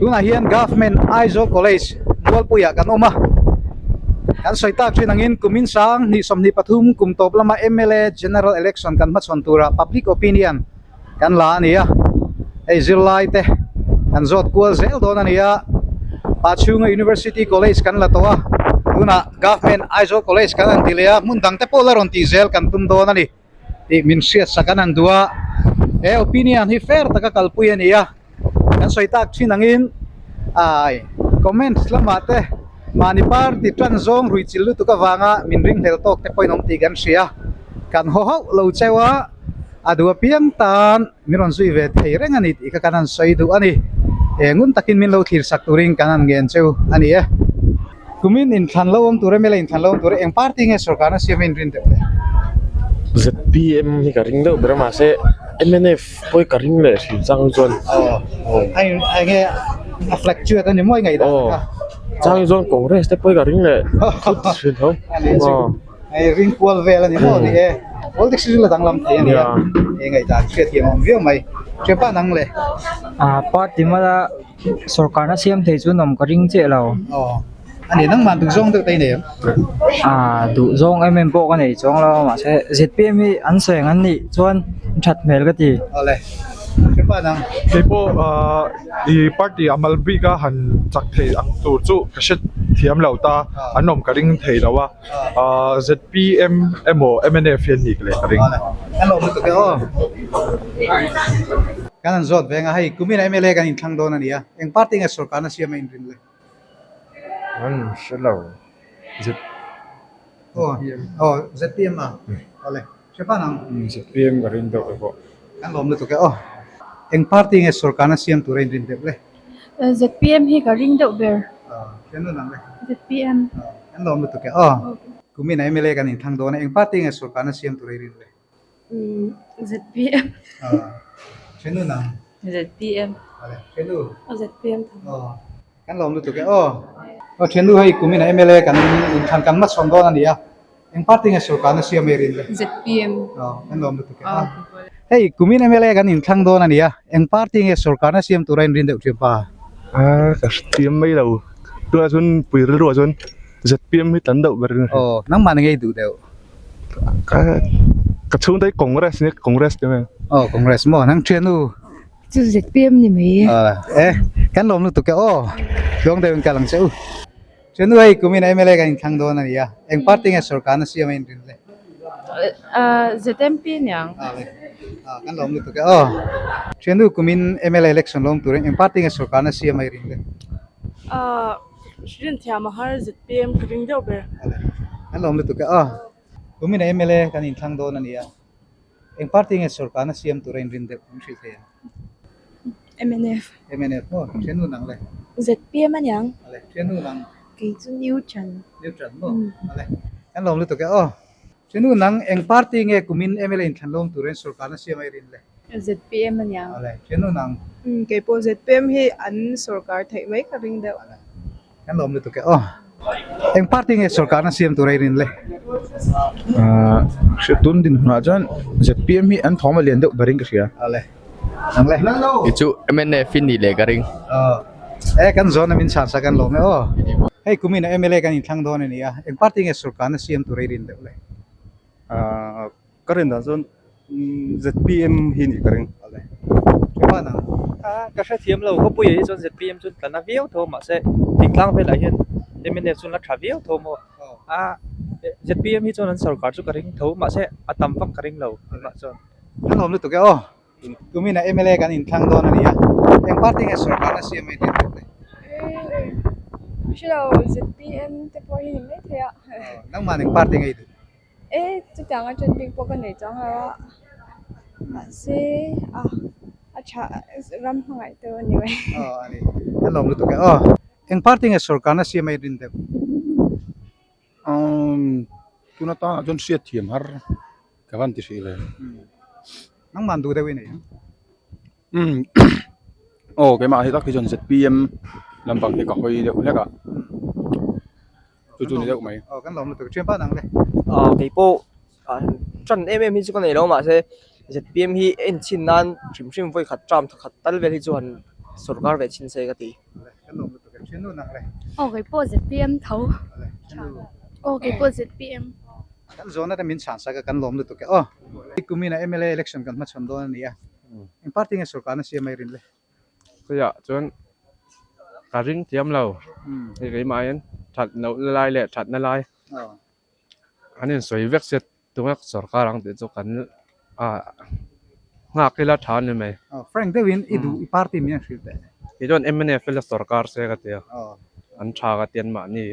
Tunah hian Government Aizawl College Mualpuiah kan awm a, kan sawi tak thin angin kumin sang hnih 23 kum tawp lama mla General Election kan hmachhawn turah public opinion kan la a ni a, hei zirlai te kan zawt kual zel dawn a ni a, Pachhunga University College kan la tawh a, tunah Government Aizawl College kan han ti leh a, hmun dang te pawh la rawn tih zel kan tum dawn a ni tih min hriat sak an han duh a, he opinion hi fair taka kalpui a ni a, kan sawi tak thin angin ai comments lamah te mahni party tan zawng rui chil lutuk avanga min ringhlel tawk te pawhin awm tih kan hria, kan haw hauh lo cheu a. A duh apiang tan min rawn zui ve thei reng a ni tih kha kan han sawi duh a ni. He ngun takin min lo thlir sak turin kan han ngen cheu a ni e. Kumin inthlan lo awm tur emaw la inthlan lo awm tur eng party nge sorkarna siam a inrin deuh le? ZPM hi ka ring deuh ber a mahse mnf pawh hi ka ring leh hrim chang chuan. Aw a in enge a fluctuate a ni maw i ngaihdan kha? Chang chuan Congress te pawh hi ka ring leh thut thin tho. A ni chu. Hei ring kual vel a ni maw ni e politics hi la danglam thei a ni a hei ngaihdan hriat thiam a awm viau mai thianpa nang le. Ah party mala sorkarna siam thei chu nawm ka ring chiah lo. Aw a ni nangmah duh zawng deuh te i nei em? Ah duh zawng em em pawh ka nei chuang lo mahse zpm hi an sawi ang an nih chuan that hmel ka ti. Awle thianpa nang. Keipawh ah i party a mal bik a han chak thei ang tur chu ka hre thiam lo ta an awm ka ring thei lo a. Ahh zpm emaw mnf hian nih leh ka ring. Kan lawm lutuk e aw. Kan han zawt veng a, hei kumin mla kan inthlang dawn a ni a, eng party nge sorkarna siam a inrin le? An hre lo. Z. Aw aw zpm a, awle hre pan ang. Zpm ka ring deuh e pawh. Kan lawm lutuk e aw. Eng party nge sorkarna siam tur a inrin deuh le? Zpm hi ka ring deuh ber. Thian nun ang le. Zpm. Kan lawm lutuk e aw. Kumin a mla kan inthlang dawn a, eng party nge sorkarna siam tur a i rin le? Zpm. Thian nun ang. Zpm. Thian nu. Zpm. Kan lawm lutuk e aw. Aw thian nu hei kumin a mla kan inthlan kan hmachhawn dawn a ni a. Eng party nge sorkarna siam ei rin le? Zpm. Aw kan lawm lutuk e a. Hei kumin mla kan inthlang dawn a ni a. Eng party nge sorkarna siam tura in rin deuh thin pa? A ka hrethiam mai lo. Tunah chuan pui rilru ah chuan zpm hi tam deuh ber in. Aw nangmah ni ngei duh deuh. Ka ka chhungte hi Congress nia Congress te mai. Aw Congress maw nang thiannu. Chu zpm ni mai e. E kan lawm lutuk e aw. Tluang deuh in kal ang che u. Chunu hei kumin mla kan inthlang dawn a ni a, eng party nge sorkarna siam a inrin le? ZMP niang. Kan lawm lutuk e aw. Chunu kumin mla election lawm turin eng party nge sorkarna siam a inrin le? Rin thiam a har zpm ka ring deuh ber. Kan lawm lutuk e aw. Kumin mla kan inthlang dawn a ni a. Eng party nge sorkarna siam tura inrin deuh an hrilh thei ang? Mnf. Mnf maw? Thian nun ang le. Zpm a niang. Ale, thian nun ang. Kei chu neutral. Neutral maw? Ale, kan lawm lutuk e aw. Thian nun ang, eng party nge kumin mla inthlan lawm turin sorkarna siam a irin le? Zpm a niang. Ale, thian nun ang. Kei pawh zpm hi an sorkar theih mai ka ring deuh. Ale. Kan lawm lutuk e aw. Eng party nge sorkarna siam tur a i rin le? Ahh hriat tun din hunah chuan zpm hi an thawm a lian deuh berin ka hria. Awle. Ang le. Kei chu mnf in nih leh ka ring. Aw. E kan zawn a min chhan sak an lawm e aw. Hei kumin ah mla kan inthlang dawn a ni a. Eng party nge sorkarna siam tur a i rin deuh le? Ahh Ka rin dan chuan zpm hi nih ka ring. Ka hrethiam lo khawpuiah hi chuan zpm chu tla na viau tho mahse thingtlang velah hian mnf chu an la tha viau tho maw a zpm hi chuan an sorkar chu ka ring tho mahse a tam vak ka ring lo tunah chuan. An awm lutuk e aw. Tumin ah mla kan inthlang dawn a ni a, eng party nge sorkarna siam mai tih an duh le? Hre lo zpm te pawh hi ni maithei a. Nangmah eng party nge i duh? E chutiang a ṭan bik pawh ka nei chuang lo a mahse a a ṭha ram hmangaih tu a ni mai. Aw a ni a lawm lutuk e aw eng party nge sorkarna siam a i rin deuh? Umm tun atangah chuan hriat thiam har ka van ti hrih ve. Nangmah duh deuh i nei ang? Umm aw keimah hi tak hi chuan zpm lampang hi ka hawi deuh hlek a. Chu chu ni deuh mai. Aw kan lawm lutuk thian pa nang le. Aw kei pawh tan em em hi chu ka nei lo mahse zpm hi en chhin nan hrim hrim vawi khat term khat tal vel hi chu han Sorkar ve chin se ka ti. Kan lawm lutuk e. Thian nu nang le. Aw kei pawh ZPM tho. Aw kei pawh ZPM. Kan zawhna te min chhan sak a kan lawm lutuk e aw. Kumina mla election kan hmachhawn dawn a ni a. Eng party nge sorkarna siam mai rin le? Chutiah chuan ka ring thiam lo. Hei keimah hian that loh na lai leh that na lai an insawi vek se tunge sorkar ang tih chu kan ah nghak ila tha a ni mai. Frank deuhin i duh i party min an hrilh teh. Kei chuan mnf ila sorkar se ka ti a, an tha ka ti an mahni.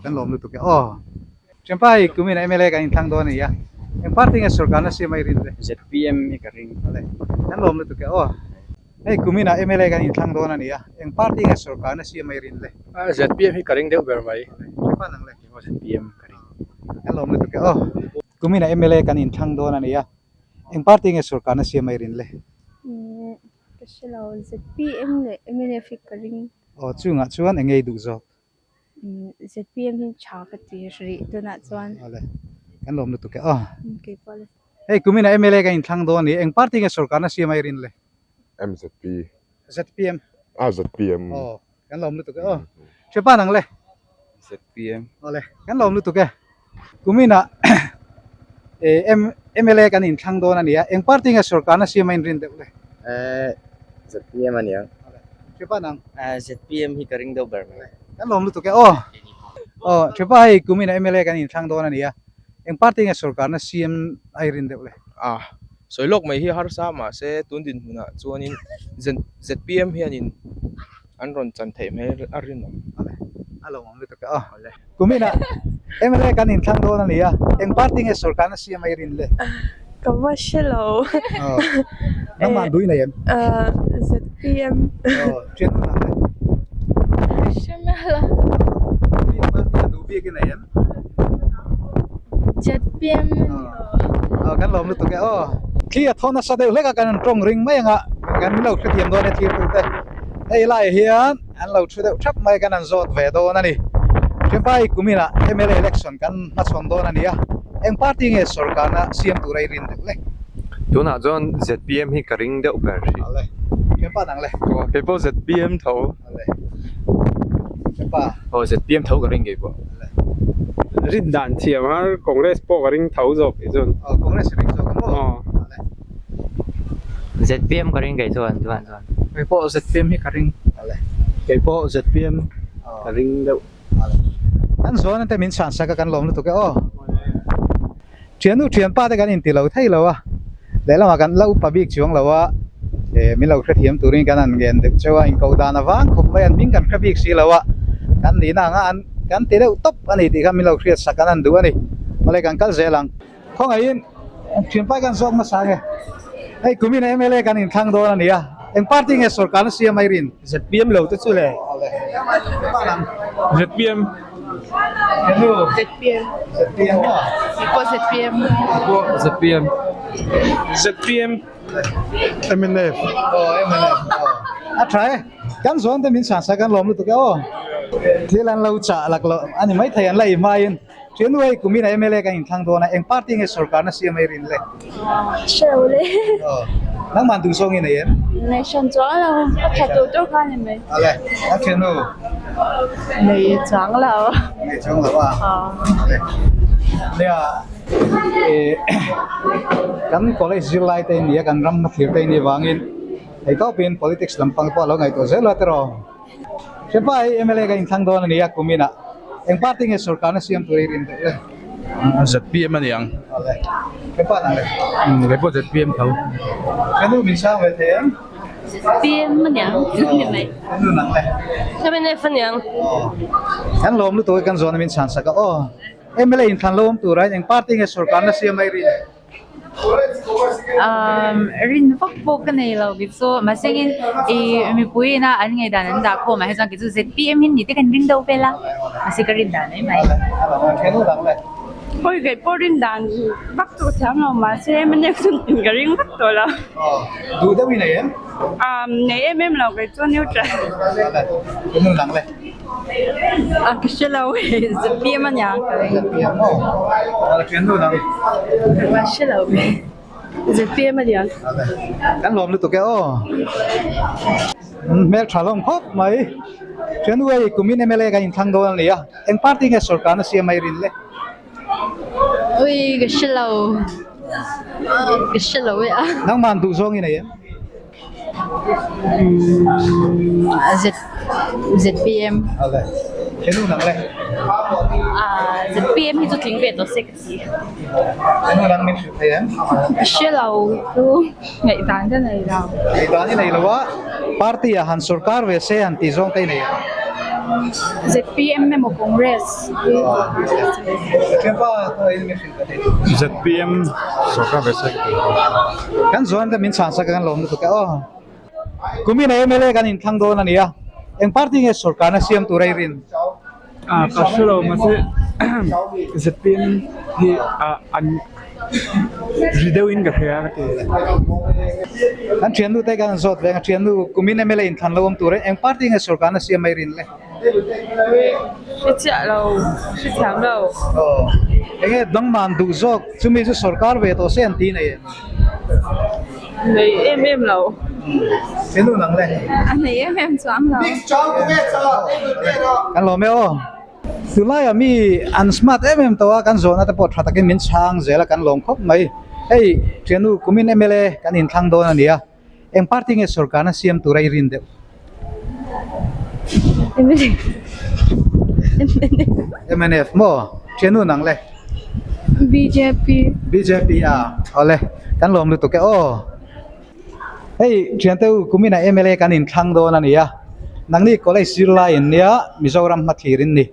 Kan lawm lutuk e aw. Champai kumin ah mla kan inthlang dawn a ni a, eng party nge sorkarna siam a i rin le? ZPM hi ka ring. Awle, kan lawm lutuk e aw. Hei kumin ah mla kan inthlang dawn a ni a, eng party nge sorkarna siam a i rin le? ZPM hi ka ring deuh ber mai. Champa nang le? ZPM ka ring. Kan lawm lutuk e aw. Kumin ah mla kan inthlang dawn a ni a, eng party nge sorkarna siam a i rin le? Umm ka hre lo, ZPM leh mnf hi ka ring. Aw chungah chuan eng ngei duh zawk? ZPM hi tha ka ti rih tunah chuan. Awle kan lawm lutuk e aw. Kei pawh le. Hei kumin ah mla kan inthlang dawn a ni eng party nge sorkarna siam a i rin le? MZP. ZPM. Ah ZPM. Aw kan lawm lutuk e aw. Hrepa nang le? ZPM. Awle kan lawm lutuk e. Kumin ah mla kan inthlang dawn a ni a eng party nge sorkarna siam a inrin deuh le? ZPM a niang. Hrepa nang? ZPM hi ka ring deuh ber mai. Kan lawm lutuk e aw. Aw Hrepa hei kumin ah mla kan inthlang dawn a ni a eng party nge sorkarna siam a inrin deuh le? A sawi lawk mai hi harsa mahse tun dinhmunah chuanin ZPM hianin An rawn chan theih hmel a rinawm. A lo awm lutuk e aw. Kuminah mla kan inthlang dawn a ni a, eng party nge sorkarna siam a i rin le? Ka va hre lo. Nangmah duh i nei em? ZPM. Aw, thian hun ang le. Ka hre miah lo. Mi party a duh bik i nei em? ZPM. Aw, kan lawm lutuk e aw. Thli a thaw nasa deuh hlek a, kan tawng ring mai ang a, kan lo hrethiam dawn e thirtute. Hei lai hian an lo thu deuh thap mai kan han zawt ve dawn a ni. Champai kuminah mla election kan hmachhawn dawn a ni a, eng party nge sorkarna siam tura i rin deuh le? Tunah chuan zpm hi ka ring deuh ber hrih. Awle, Champa dang le? Aw, kei pawh zpm tho. Awle, Champa. Aw, zpm tho ka ring kei pawh. Awle. Rin dan thiam a, Congress pawh ka ring tho zawk kei chuan. Aw, Congress i ring zawk a maw? Aw. Awle. Zpm ka ring kei chuan tunah chuan. Kei pawh zpm hi ka ring. Kei pawh zpm ka ring deuh. Kan zawn te min chhan sak a kan lawm lutuk e aw. Thiannu thianpa te kan inti lo thei lo a, lehlamah kan la upa bik chuang lo a, min lo hrethiam turin kan han ngen deuh cheu a, inkoh dan avang khawp mai an hming kan hre bik si lo a, kan nihna anga an kan ti deuh tawp a ni tih kha min lo hriat sak an han duh a ni. Mawle kan kal zel ang. Khawngaihin thianpai kan zawk hmasa nge? Hei kumin ah mla kan inthlang dawn a ni a, eng party nge sorkarna siam a i rin? Zpm lo te chu le. Zpm. Zpm. Zpm maw? Keipawh zpm. Keipawh zpm. Zpm. Mnf. Aw mnf aw. A tha e. Kan zawn te min chhan sak an lawm lutuk e aw. Thil an lo chah lak loh a ni maithei an la i hmain. Thiannu hei kumin ah mla kan inthlang dawn a, eng party nge sorkarna siam a i rin le? Hre lo le. Aw, nangmah duh zawng i nei em? Nei hran chuang lo, a tha tur tur kha a ni mai. Awle, nang thiannu? Nei chuang lo. Nei chuang lo a? Aw. Awle, nia eh kan college zirlai te in nia, kan ram hmathlir te in nih vangin hei tawpin politics lampang pawh a lo ngaihtuah zel a tiraw? Hrepa hi mla ka inthlang dawn a ni a kumin ah eng party nge sorkarna siam tur i rin deuh le? Zpm a ni ang. Awle. Hrepa nang le? Kei pawh zpm tho. Ka nu min sang ve thei em? Zpm a ni ang. Ka nu nang le? Mnf a ni ang. Aw. Kan lawm lutuk e kan zawhna min chhan sak a aw. Mla inthlan lo awm tur ah hian eng party nge sorkarna siam a i rin? Rin vak pawh ka nei lo kei chu mahsengin ih mipui ina an ngei dan an dah khawm ah hi chuan kei chu zpm hi ni te kan rin deuh vel a mahse ka rin dan mai mai. Hawi kei pawh rin dan vak chu ka thiam lo mahse mnf chu in ka ring vak tawh lo. Duh deuh i nei em? Nei em em lo kei chu neutral. A ka hre lo e zpm a nia ka ring. Zpm maw? A thian nu dang. Ka hre lo ve. ZPM a lian. Kan lawm lutuk e aw. Hmel tha hlawm khawp mai. Thian uai kumin MLA kan inthlang dawn a ni a. Eng party nge sorkarna siam mai rin le? Ui ka hre lo. Ka hre lo e a. Nangman duh zawng i nei em? ZPM. Ale. Henu nang le. ZPM hi chu tling ve tawh se ka ti. Henu nang min hrilh thei em? Hre lo chu ngaihdan ka nei lo. Ngaihdan i nei lo a, party ah han sorkar ve se han tih zawng te i nei em? ZPM emaw Congress. Thianpa khawngaih in min hrilh. ZPM sorkar ve se ka ti. Kan zuan te min chhan sak a kan lawm lutuk e aw. Kumin a MLA kan inthlang dawn a ni a, eng party nge sorkarna siam tur a i rin? Ah ka hre lo mahse ZPM hi ah an ri deuh in ka hria ka ti. Kan thiannu te kan zawt ve ang a thiannu kumin MLA inthlan lo awm tur e eng party nge sorkarna siam a i rin le? Hre chiah lo, hre thiam lo. Aw, enge dangman duh zawk chumi chu sorkar ve tawh se an ti nei em? Nei em em lo. Henu nang le? A nei em em chuang lo. Kan lawm e aw. Tunlaiah mi an smart em em tawh a, kan zawhna te pawh tha takin min chhang zel a kan lawm khawp mai. Hei thiannu kumin MLA kan inthlang dawn a ni a. Eng party nge sorkarna siam tura i rin deuh? Mnf maw? Thiannu nang le? Bjp. Bjp a, awle kan lawm lutuk e aw. Hei thiante u kuminah mla kan inthlang dawn a ni a, nangni college zirlai in nia Mizoram hmathlir in ni.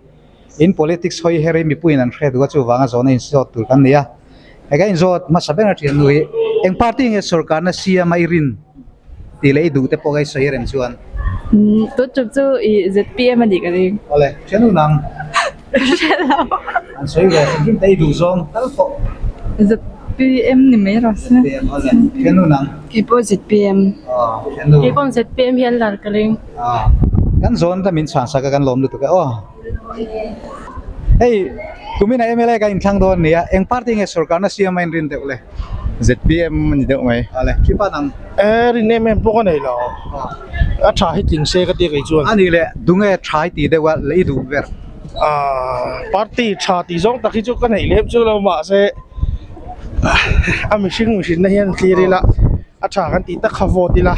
In politics hawi her hi mipuiin an hre duh a chuvanga zawhna inzawt tur kan ni a. Hei ka inzawt hmasa ber a thian nu hi eng party nge sorkarna siam a i rin tih leh i duh te pawh kha i sawi reng chuan. Tun tum chu i ZPM a nih ka ring. Awle, thian nu nang. Hre lo. An sawi ve hrim hrim te i duh zawng tal pawh. ZPM ni mai rawh se. ZPM awle, thian nu nang. Keipawh ZPM. Aw, thian nu. Keipawh ZPM hi an lar ka ring. Aw, kan zawn te min chhan sak a kan lawm lutuk e aw. Hei kumina MLA ka inthlang dawn a ni a, eng party nge sorkarna siam a inrin deuh le? ZPM a ni deuh mai. Awle, Thipa nang. E rin em em pawh ka nei lo, a tha hi tling se ka ti kei chuan. A nih leh, dunge tha i tih deuh a, leh i duh ber? Aaa party tha tih zawng tak hi chu ka neih lem chu lo mahse a mihring mihrinna hian thlir ila. A tha kan tih tak kha vote ila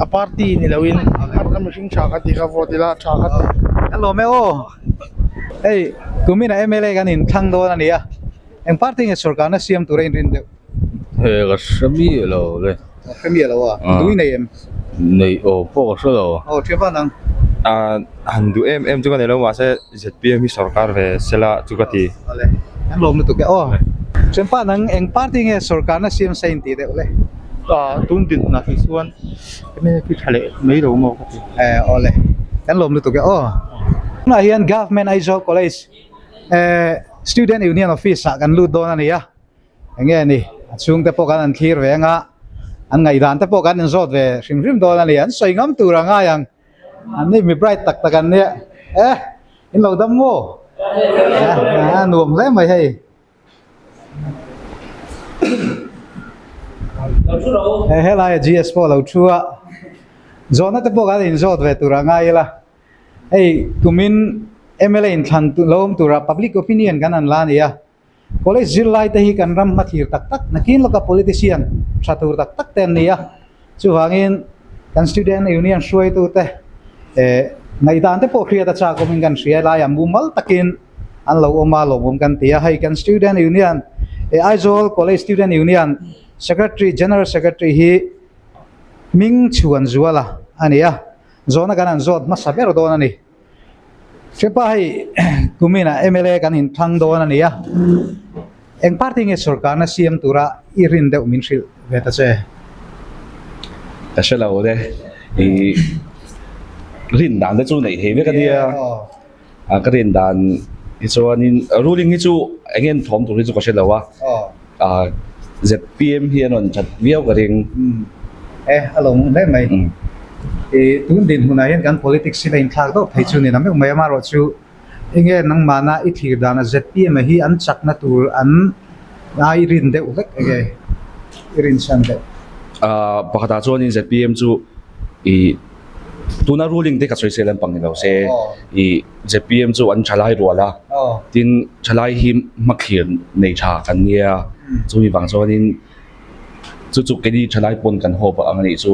a party ni loin a mihring tha kan tih kha vote ila a tha kha ti. Ka lawm e aw. Hei kuminah MLA kan inthlang dawn a ni a, eng party nge sorkarna siam tura inrin deuh? He ka hre miah lo le. Ka hre miah lo a, duh i nei em? Nei aw pawh ka hre lo. Aw thiam van ang. Ah han duh em em chu ka nei lo mahse ZPM hi sorkar ve sela chu ka ti. Awle, kan lawm lutuk e aw. Thianpa nang eng party nge sorkarna siam sa in tih deuh le? Ah tun din hunah hi chuan MNF hi tha leh mai lo maw ka ti. Eh awle, kan lawm lutuk e aw. Tunah hian Government Aizawl College eh Student Union Office ah kan lut dawn a ni a. Enge ni a chhungte pawh kan an thlir ve anga an ngaihdan te pawh kan inzawt ve hrim hrim dawn a ni. An sawi ngam tur a ngai ang. An ni mi bright tak tak an nia eh in lo dam maw eh nuam hle mai hei he helai a GS pawh a lo thu a zawhna te pawh kan inzawt ve tur a ngai ila hei tumin MLA inthlan lo awm tura public opinion kan han la a ni a. College zirlai te hi kan ram hmathlir tak tak nakin lawka politician tha tur tak tak te an ni a, chuvangin kan student union hruaitu te eh ngaihdan te pawh hriat a chak awmin kan hria laiah mumal takin an lo awm a lawmawm kan ti a, hei kan student union eh Aizawl College Student Union Secretary General Secretary hi Hming Chhuan Zuala a ni a, zawhna kan han zawt hmasa ber dawn a ni. Hrepa hei kuminah MLA kan inthlang dawn a ni a, eng party nge sorkarna siam tura i rin deuh min hrilh ve ta che? Ka hre lo le, i rin dan te chu neih thei vek a nia, a ka rin dan hi chuanin ruling hi chu eng nge thawm tur hi chu ka hre lo a, ZPM hi a rawn that viau ka ring. E, a lo hmuh hle mai. I tun dinhmunah hian kan politics hi la inthlak deuh thei chu ni na meuh mai amaherawhchu enge nangmahna i thlir dana ZPM-a hi an chakna tur an ai rin deuh vek enge? i rinchhan deuh? Ah pakhatah chuanin zpm chu ih tuna ruling te ka sawi sel lampang ni lo se ih zpm chu an thalai rual a tin thalai hi hmathlir nei tha kan nia chumi vang chuanin chu chu keini thalai pawn kan haw ang a nih chu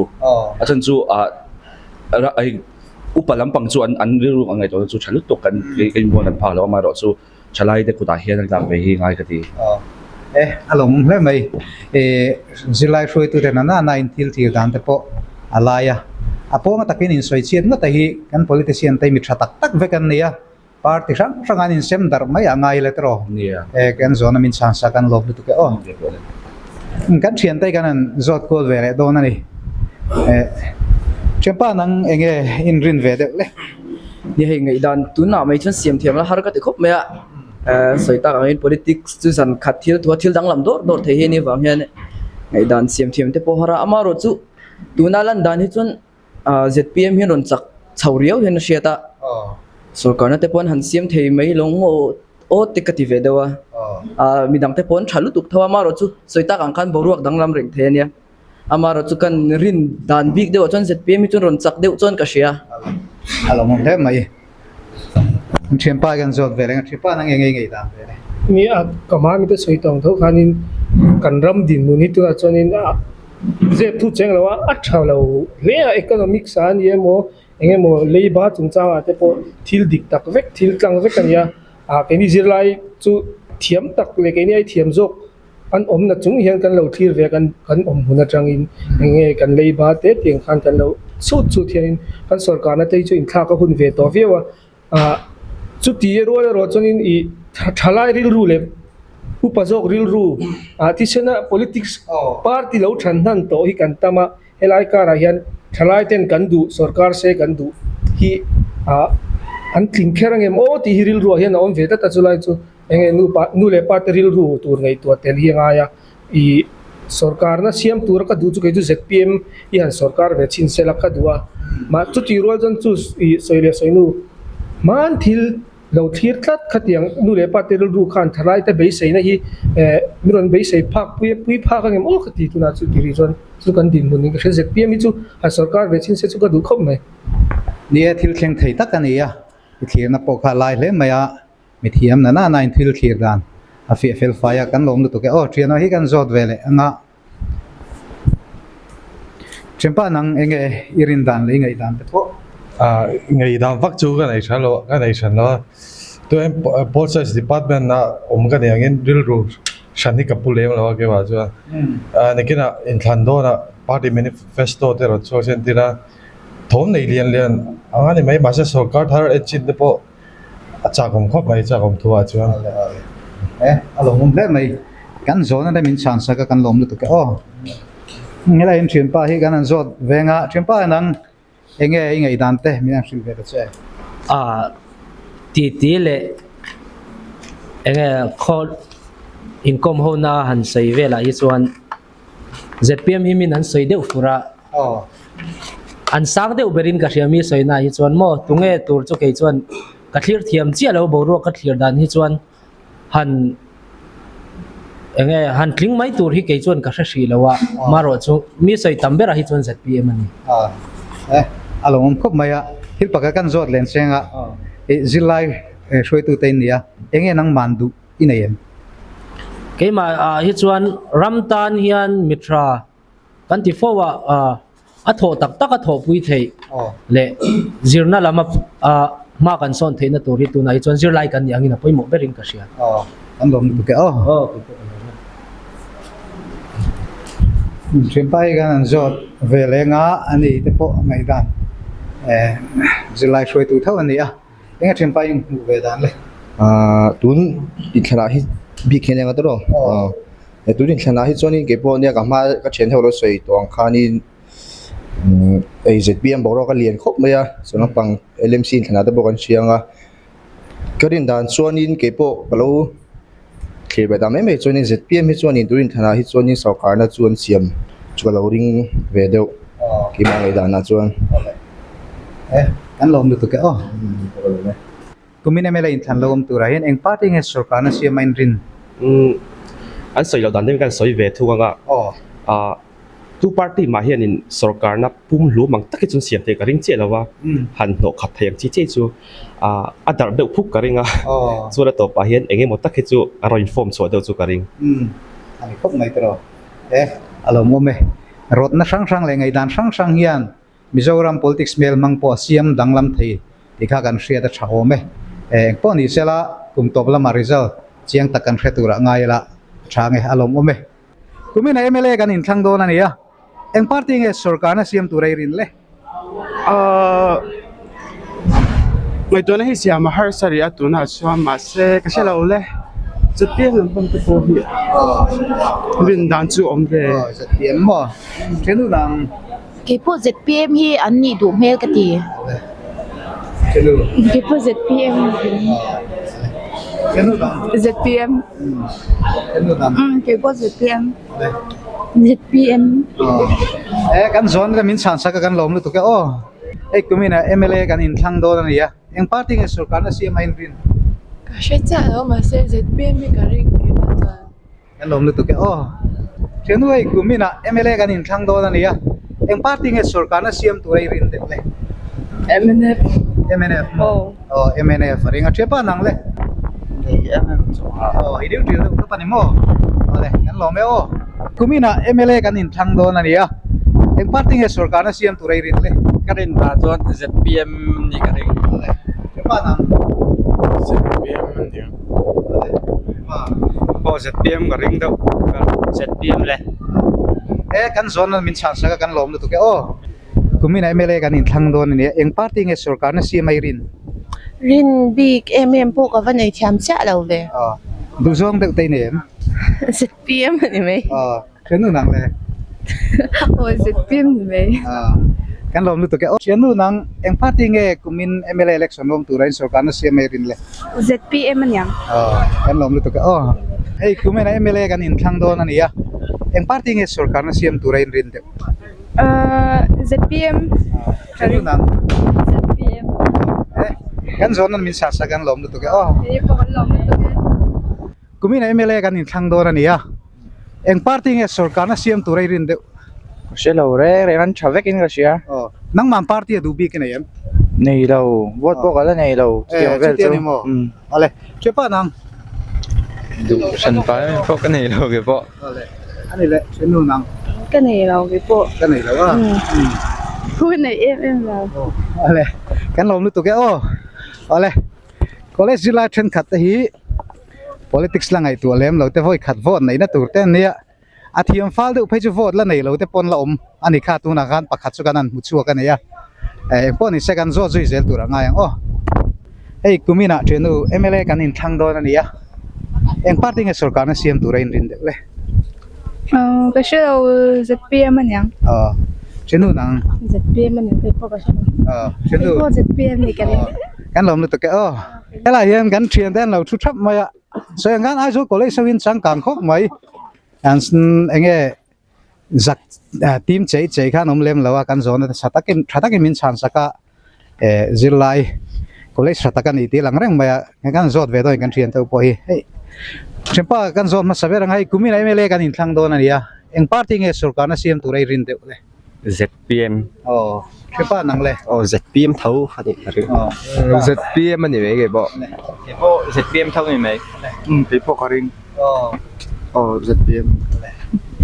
a chhan chu ah upa lampang chu an an rilru ang ngaihtuahna chu tha lutuk kan keini pawn kan phak lo amaherawhchu Thalai te kutah hian an tlak ve hi ngai ka ti. E, a lawm hle mai. E, zirlai hruaitu te nana na in thil thlir dan te pawh a lai a. A pawnga takin insawi chhiat ngawt a hi kan politician te mi tha tak tak vek an ni a. Party hrang hrang an insem darh mai a ngai le tawh. E, kan zawhna min chhan sak an lawm lutuk e aw. Kan thian te kan han zawt kual ve leh dawn a ni. E, thianpa nang enge inrin ve deuh le? Ni hei ngaihdan tunah mai chuan siam thiam la har ka ti khawp mai a eh sawi tak angin politics chu zan khat thil thua thil danglam dawr dawr thei hi a nih vang hian ngaihdan siam thiam te pawh har a amaherawh chu tuna lan dan hi chuan ah zpm hian rawn chak chho riau hian a hriat a sorkarna te pawh an han siam thei mai lo maw aw te ka ti ve deuh a ah midang te pawh an tha lutuk tho a amaherawh chu sawi tak ang khan boruak danglam reng thei a nia. Amaherawh chu kan rin dan bik deuhah chuan zpm hi chuan rawn chak deuh chuan ka hria. A lo awm hle mai. Thianpa hian zawt ve reng a, thianpa nang eng ngei dan ve le? Ni a, ka hma mite sawi tawng tho khanin kan ram dinhmun hi tunah chuanin a zep thu cheng lo a, a tha lo hle a, economics ah a ni emaw engemaw leiba chungchangah te pawh thil dik tak vek, thil tlang vek a ni a, ah keini zirlai chu thiam tak leh keini ai thiam zawk An awmna chung hian kan lo thlir ve a, kan kan awm hun atangin eng nge kan lei ba te tiang khan kan lo chhut chhut hianin kan sorkarna te hi chu inthlak a hun ve tawh viau a, ah chuti rual erawh chuanin ih thalai rilru leh upa zawk rilru ah thisena politics party lo than hnan tawh hi kan tam a, helai karah hian thalai ten kan duh sorkar se kan duh hi ah an tling kher angem aw tih hi rilruah hian a awm ve tlat a chulai chu. Enge nu pa nu leh pa te rilru tur ngaihtuah tel hi a ngai a, ih sorkarna siam tura ka duh chu kei chu zpm hi han sorkar ve chhin sela ka duh a, mah chutih rual chuan chu ih sawi leh sawi nu hman thil lo thlir tlat khatiang nu leh pa te rilru khan thalai te beiseina hi eh mi rawn beisei phak pui pui phak angem aw ka ti tunah chu tih rih chuan chu kan dinhmun in ka hria zpm hi chu han sorkar ve chhin se chu ka duh khawp mai. Ni e, thil thleng thei tak a ni a, i thlirna pawh kha a lai hle mai a. Mithiam na nana in thil thlir dan a fiah fel fai a, kan lawm lutuk e. Aw, thianah hi kan zawt ve leh anga. Thianpa nang enge i rin dan leh i ngaih dan te pawh? Ah, ngaih dan vak chu ka nei than lo, ka nei than lo a. Tuain Pol Science Department a awm ka nih angin rilru hran hi ka pu lem lo a keimah chuan. Ah, nikinah inthlan dawnah party manifesto te rawn chhuak sen tir a, thawm nei lian lian ang a ni mai mahse sorkar thar enchhin te pawh A chakawm khawp mai chakawm thu ah chuan. E a lawmawm hle mai kan zawhna te min chhan sak a kan lawm lutuk e aw helai in thianpa hi kan han zawt veng a thianpa nang enge i ngaihdan te min han hrilh ve ta che. A titi leh enge khaw inkawm ho na han sawi velah hi chuan zpm hi min an sawi deuh fur a an sang deuh berin ka hria mi sawi na hi chuan maw tunge tur chu kei chuan ka thlir thiam chiah lo boruak ka thlir dan hi chuan han enge han tling mai tur hi kei chuan ka hre hrih lo a marawh chu mi sawi tam berah hi chuan zpm a ni. A lawmawm khawp mai a thil pakhat kan zawt len seng a zirlai hruaitute in ni a enge nangman duh i nei em? Keimah ah hi chuan ram tan hian mithra kan ti fo a, a thawh tak tak a thawhpui theih leh zirna lam a hma kan sawn theihna tur hi tunah hi chuan zirlai kan nih angin a pawimawh berin ka hria. Aw, kan lawm lutuk e aw. Aw, kei pawh ka lawm e. Thianpa hi kan han zawt ve leng a, ani te pawh ngaihdan zirlai hruaitu tho a ni a. Eng a thianpa in hmuh ve dan le? Aaa tun inthlanah hi bik hian eng a tawrh aw he tun inthlanah hi chuanin kei pawh nia ka hma ka thian ho lo sawi tawh ang khanin umm hei zpm boruak a lian khawp mai a chuan naupang lmc inthlanah te pawh kan hria ang a ka rin dan chuanin kei pawh ka lo thlir ve ta mai mai chuanin zpm hi chuanin tun inthlanah hi chuanin sorkarna chu an siam chu ka lo ring ve deuh keimah ngaihdanah chuan. Kan lawm lutuk e aw. Kumin MLA inthlan lo awm turah hian eng party nge sorkarna siam a inrin? Umm an sawi loh dan deuhin kan sawi ve thung ang a. Ah tu party mah hianin sorkarna pum hlum ang tak hi chu an siam theih ka ring chiah lo va, han hnawh khat thei ang chi chiah chu ah a darh deuh phuk ka ring a, chuan a tawpah hian eng emaw tak hi chu a rawn inform chhuah deuh chu ka ring. Umm a ni khawp mai tiraw e a lo awm e. Rawtna hrang hrang leh ngaihdan hrang hrang hian Mizoram politics hmel hmang pawh a siam danglam thei tih kha kan hriat a tha awm e. Eng pawh ni sela kum tawp lama result chiang tak kan hre turah ngai ila a tha nge a lawmawm e. Kumina mla kan inthlang dawn a ni a, eng party nge sorkarna siam tur a i rin le? Ahh ngaihtuahna hi siam a harsa rih a tunah chuan mahse ka hre lo le ZPM lam pawh te pawh hi rin dan chu a awm ve. ZPM maw? Thenu dang. Keipawh ZPM hi an nih duh hmel ka ti. Keipawh ZPM. ZPM. Keipawh ZPM. ZPM. E kan zawn ka min chhan sak a kan lawm lutuk e aw. Hei kumin ah MLA kan inthlang dawn a ni a. Eng party nge sorkarna siam a inrin? Ka hre chiah lo mahse ZPM hi ka ring keimah chuan. Kan lawm lutuk e aw. Thiannu hei kum inah mla kan inthlang dawn a ni a, eng party nge sorkarna siam tur a i rin deuh le? Mnf. Mnf maw? Aw mnf a ring a thiapa nang le? Nei em em chungah. Aw i deuh ṭil deuh tawp a ni maw? Awle kan lawm e aw. Kum inah mla kan inthlang dawn a ni a, eng party nge sorkarna siam tur a i rin le? Ka rin ta chuan zpm nih ka ring. Awle thiapa nang? Zpm a nia. Aw zpm ka ring deuh zpm le e kan zawn nan min chhan sak a kan lawm lutuk e aw kumin ah mla kan inthlang dawn ania eng party nge sorkar na siam a i rin rin bik em em pawh ka va nei thiam chiah lo ve aw duhzawng deuh te i nei em zpm a ni mai aw Thiannu nang le. Aw ZPM ni mai. Kan lawm lutuk e. Thiannu nang eng party nge kumin mla election awm tura in sorkarna siam ei rin le? ZPM a niang. Aw kan lawm lutuk e aw. Hei kumin a mla kan inthlang dawn a nia. Eng party nge sorkarna siam tura in rin deuh? ZPM. Thiannu nang. ZPM. Kan zawn nan min sah sak kan lawm lutuk e aw. Hei pawh kan lawm lutuk e. Kumin a mla kan inthlang dawn a nia. Eng party nge sorkarna siam tur a i rin deuh? Ka hre lo reng reng an tha vekin ka hria. Aw, nangmah party a duh bik i nei em? Nei lo, vote pawh ka la nei lo chutiang vel chu. Chutia ni maw? Awle, Chepa nang? Duh hran pa em pawh ka nei lo ke pawh. Awle, ani le, Chenu nang? Ka nei lo ke pawh. Ka nei lo a? Ka nei em em lo. Awle, kan lawm lutuk e aw. Awle, college zirlai thenkhat te hi Politics la ngaihtuah lem lo te vawi khat vote neihna tur te an nia, a thiam fal deuh phei chu vote la nei lo te pawn la awm a ni kha tunah khan pakhat chu kan han hmu chhuak a ni a, eng pawh ni se kan zawt zui zel tur a ngai ang aw. Hei kuminah thiannu mla kan inthlang dawn a ni a, eng party nge sorkarna siam tur a inrin deuh le? Ka hre lo zpm a niang. Aw thiannu nang? Zpm a ni phei pawh ka hre lo. Aw thiannu. Kei pawh zpm ni ka ring. Kan lawm lutuk e aw. Helai hian kan thiante an lo thu thap mai a, sawi ang khan Aizawl College ho in changkang khawp mai an eng nge zak team chei chei khan awm lem lo a kan zawhna te tha takin tha takin min chhan sak a eh zirlai college tha tak a ni tih a lang reng mai a kan zawt ve dawn kan thiante ho pawh hi hei thianpa kan zawt hmasa ber ang hei kumin ah mla kan inthlang dawn a ni a eng party nge sorkarna siam tur a i rin deuh le. Zpm. Aw thianpa nang le. Aw zpm tho a nih ka ring. Zpm a ni mai kei pawh. Kei pawh zpm tho a ni mai. Umm kei pawh ka ring. Aw. Aw zpm.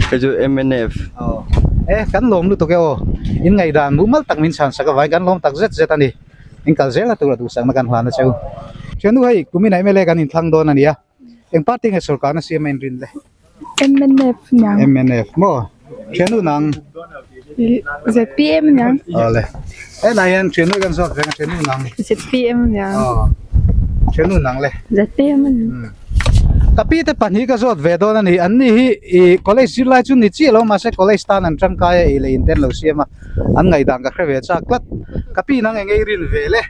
Kei chu mnf. Aw e kan lawm lutuk e aw in ngaihdan mumal tak min chhan sak avangin kan lawm tak zet zet a ni. In kal zel a tur a duhsakna kan hlan a cheu. Thiannu hei kumin ah mla kan inthlang dawn a nia. Eng party nge sorkarna siam a inrin le? Mnf niang. Mnf maw? Thiannu nang? Zpm niang. Awle. Helai hian thiannu kan zawt reng a thiannu nang? Zpm niang. Aw. Thiannu nang le? Zpm niang. Ka pi te pahnih ka zawt ve dawn a ni. An ni hi i college zirlai chu ni chiah lo mahse college tan an tangkai a ei leh in te an lo siam a. An ngaihdan ka hre ve chak tlat. Ka pi nang eng ei rin ve le?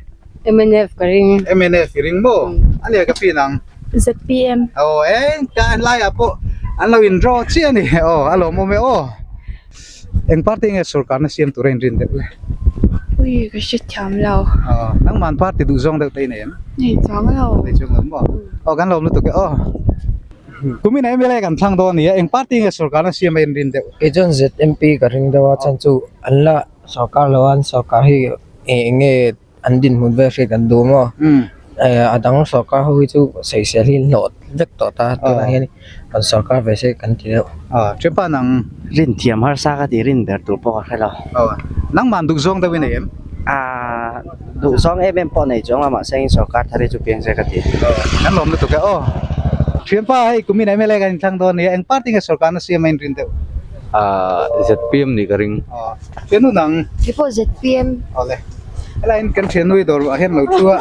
Mnf ka ring. Mnf i ring maw? A nia ka pin ang. Zpm. Aw eng ka lai ah pawh an lo in draw chiah a ni. Aw a lawmawm e aw. Eng party nge sorkarna siam tur a in rin deuh le? Ui ka hre thiam lo. Aw nangman party duh zawng deuh te i nei em? Nei chuang lo. Nei chuang lo maw? Aw kan lawm lutuk e aw. Kumin ah MLA kan thlang dawn a ni a, eng party nge sorkarna siam a inrin deuh? Kei chuan ZMP ka ring deuh a, chhan chu an la sorkar lo a, an sorkar hi eng nge an dinhmun vel hriat kan duh maw? A dang sorkar ho hi chu sawisel hi an hlawh vek tawh ta, tunah hian kan sorkar ve se kan ti deuh. Chepa nang. Rin thiam harsa ka ti rin ber tur pawh ka hre lo. Nangmah duh zawng deuh i nei em? Duh zawng em em pawh nei chuang lo mahse in sorkar thar hi chu piang se ka ti. Kan lawm lutuk e aw. Thianpa hei kumin MLA kan inthlang dawn nia eng party nge sorkarna siam a inrin deuh? ZPM nih ka ring. Thiannu nang? Keipawh ZPM. Awle. Helai in kan thiannu hi dawr ah hian lo thu a.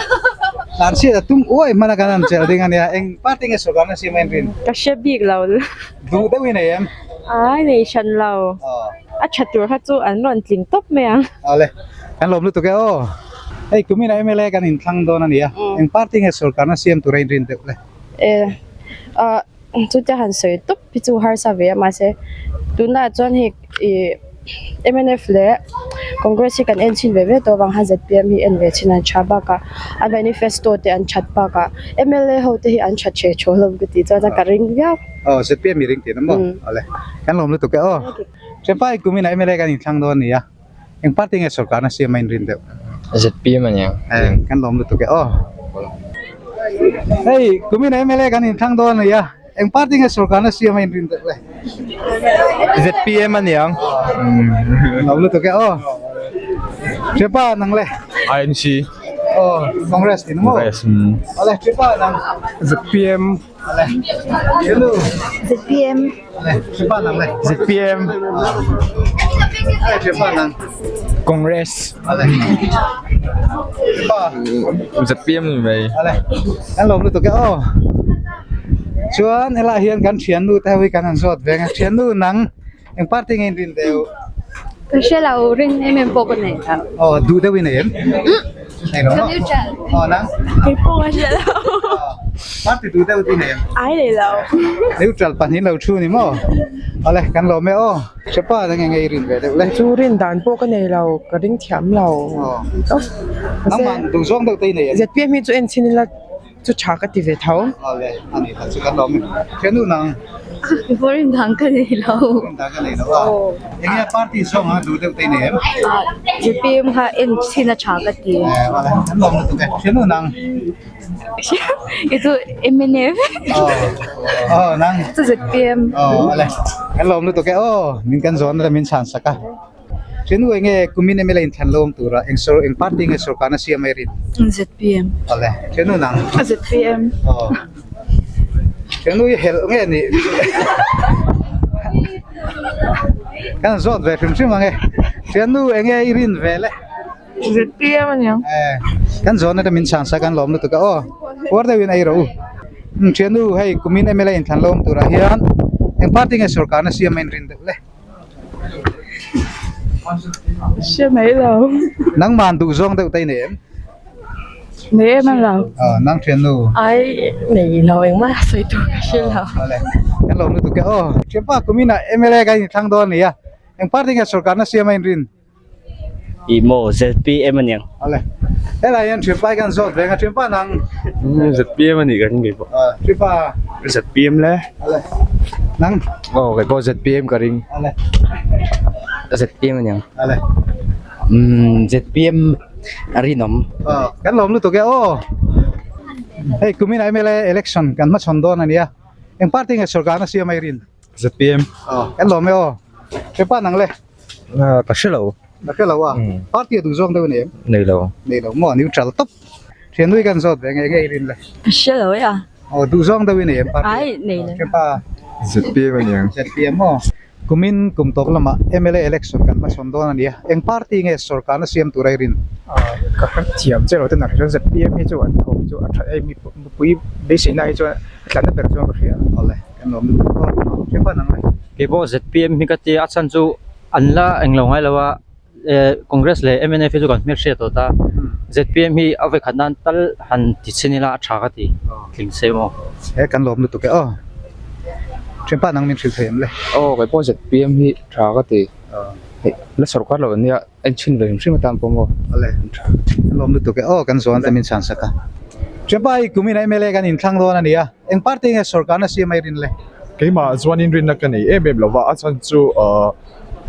Tlan chhiat a tum uai hman a kan han chelh ding a nia. Eng party nge sorkarna siam a inrin? Ka hre bik lo. Duh deuh i nei em? Ai nei hran lo. A tha tur kha chu an rawn tling tawp mai ang. Awle. Kan lawm lutuk e aw. Hei kumin ah MLA kan inthlang dawn a nia. Eng party nge sorkarna siam tur a inrin deuh le? E ah chutia han sawi tawp hi chu harsa ve a mahse tunah chuan hei ih mnf leh Congress hi kan en chhin ve ve tawh avang khan zpm hi en ve chhin an tha bakah a manifesto te an that bakah MLA ho te hi an tha che thaw hlawm ka tih chuan ka ring viau. Aw zpm i ring tih na maw? Awle kan lawm lutuk e aw. Thianpa hei kumin ah MLA kan inthlang dawn a nia. Eng party nge sorkarna siam a inrin deuh? ZPM a nia. Kan lawm lutuk e aw. Hei kumin ah MLA kan inthlang dawn a nia. Eng party nge sorkarna siam a inrin deuh le? ZPM a niang. Lawm lutuk e aw. Thianpa nang le? INC. Aw Congress tih na maw? Congress. Awle thianpa nang? ZPM. Awle thiannu? ZPM. ZPM Congress ZPM ni mai Kan lawm lutuk e aw chuan helaiah hian kan thiannu te ho hi kan han zawt ve ang a thiannu nang eng party nge in rin deuh Ka hre lo rin em em pawh ka nei lo. Aw duh deuh i nei em? Nei lo maw? Aw nang? Kei pawh ka hre lo. Party duh deuh i nei em? Ai nei lo. Neutral pahnih lo thu ni maw? Awle kan lawm e aw. Hrepa nang enge i rin ve deuh le? Chu rin dan pawh ka nei lo, ka ring thiam lo. Nangmah duh zawng deuh te i nei em? ZPM hi chu en chhin ila chu tha ka ti ve tho. Awle a ni tak chu kan lawm e. Thiannu nang? Keipawh rin dan ka nei lo. Rin dan ka nei lo a. Enge party zawng a duh deuh te i nei em? ZPM kha en chhin a tha ka ti. Awle kan lawm lutuk e. Thiannu nang? I chu MNF. Aw nang. Chu ZPM. Aw awle kan lawm lutuk e aw min kan zawn a min chhan sak a. Thiannu enge kumin MLA inthlan lawm tura eng sor eng party nge sorkarna siam a i rin? ZPM. Awle thiannu nang. ZPM. Aw thiannu i helh nge ni? Kan zawt ve hrim hrim ang e. Thiannu enge i rin ve le? ZPM a niang. Kan zawn ata min chhan sak an lawm lutuk a aw. Uar deuhin ei rawh u. Thiannu hei kumin MLA inthlan lawm turah hian eng party nge sorkarna siam a inrin deuh le? Hre mai lo. Nangman duh zawng deuh te i nei em? Nei em a lo. Aw nang thiannu. Ai nei lo engmah sawi tur ka hre lo. Awle kan lawm lutuk e aw. Thianpa kumin ah MLA kan inthlang dawn a nia. Eng party nge sorkarna siam a inrin? Ih maw ZPM a niang. Awle. Helai hian thianpa hi kan zawt ve ang a thianpa nang. ZPM a nih ka ring kei pawh. Thianpa. ZPM le. Awle. Nang. Aw kei pawh ZPM ka ring. Awle. ZPM a niang. Awle. Umm ZPM a rinawm. Aw kan lawm lutuk e aw. Hei kumin ah MLA election kan hmachhawn dawn a nia. Eng party nge sorkarna siam a i rin? ZPM. Aw kan lawm e aw. Thianpa nang le. Ka hre lo. Ka hre lo a. Party a duh zawng deuh a nei em? Nei lo. Nei lo maw neutral tawp. Thianui kan zawt ve nge nge i rin le. Ka hre lo e a. Aw duh zawng deuh i nei em party? Ai nei lo. Thianpa. ZPM a niang. ZPM maw. Kumin kum tawk lamah MLA election kan hmachhawn dawn a nia. Eng party nge sorkarna siam tura i rin? Ka hre thiam che lo ten a hre chuan ZPM hi chu an thawm chu a tha em mipui beiseina hi chuan a tlanna ber chuan ka hria. Awle. Kan lawm lutuk aw. Thianpa nang le. Keipawh ZPM hi ka tia a chhan chu an la englo ngai lo a Congress leh mnf hi chu kan hmelhriat tawh ta ZPM hi a vawikhat nan tal han ti chhin ila a tha ka ti tling se maw. He kan lawm lutuk e aw. Thianpa nang min hrilh thei em le. Aw keipawh ZPM hi tha ka ti. Hei la sorkar lo ania en chhin ve hrim hrim atan pawh maw. Awle. Kan lawm lutuk e aw kan zawn te min chhan sak a. Chepa i kumin MLA kan inthlang dawn a ni a, eng party nge sorkarna siam a i rin le? Keimah chuan inrinna ka nei em em lova, a chhan chu ahh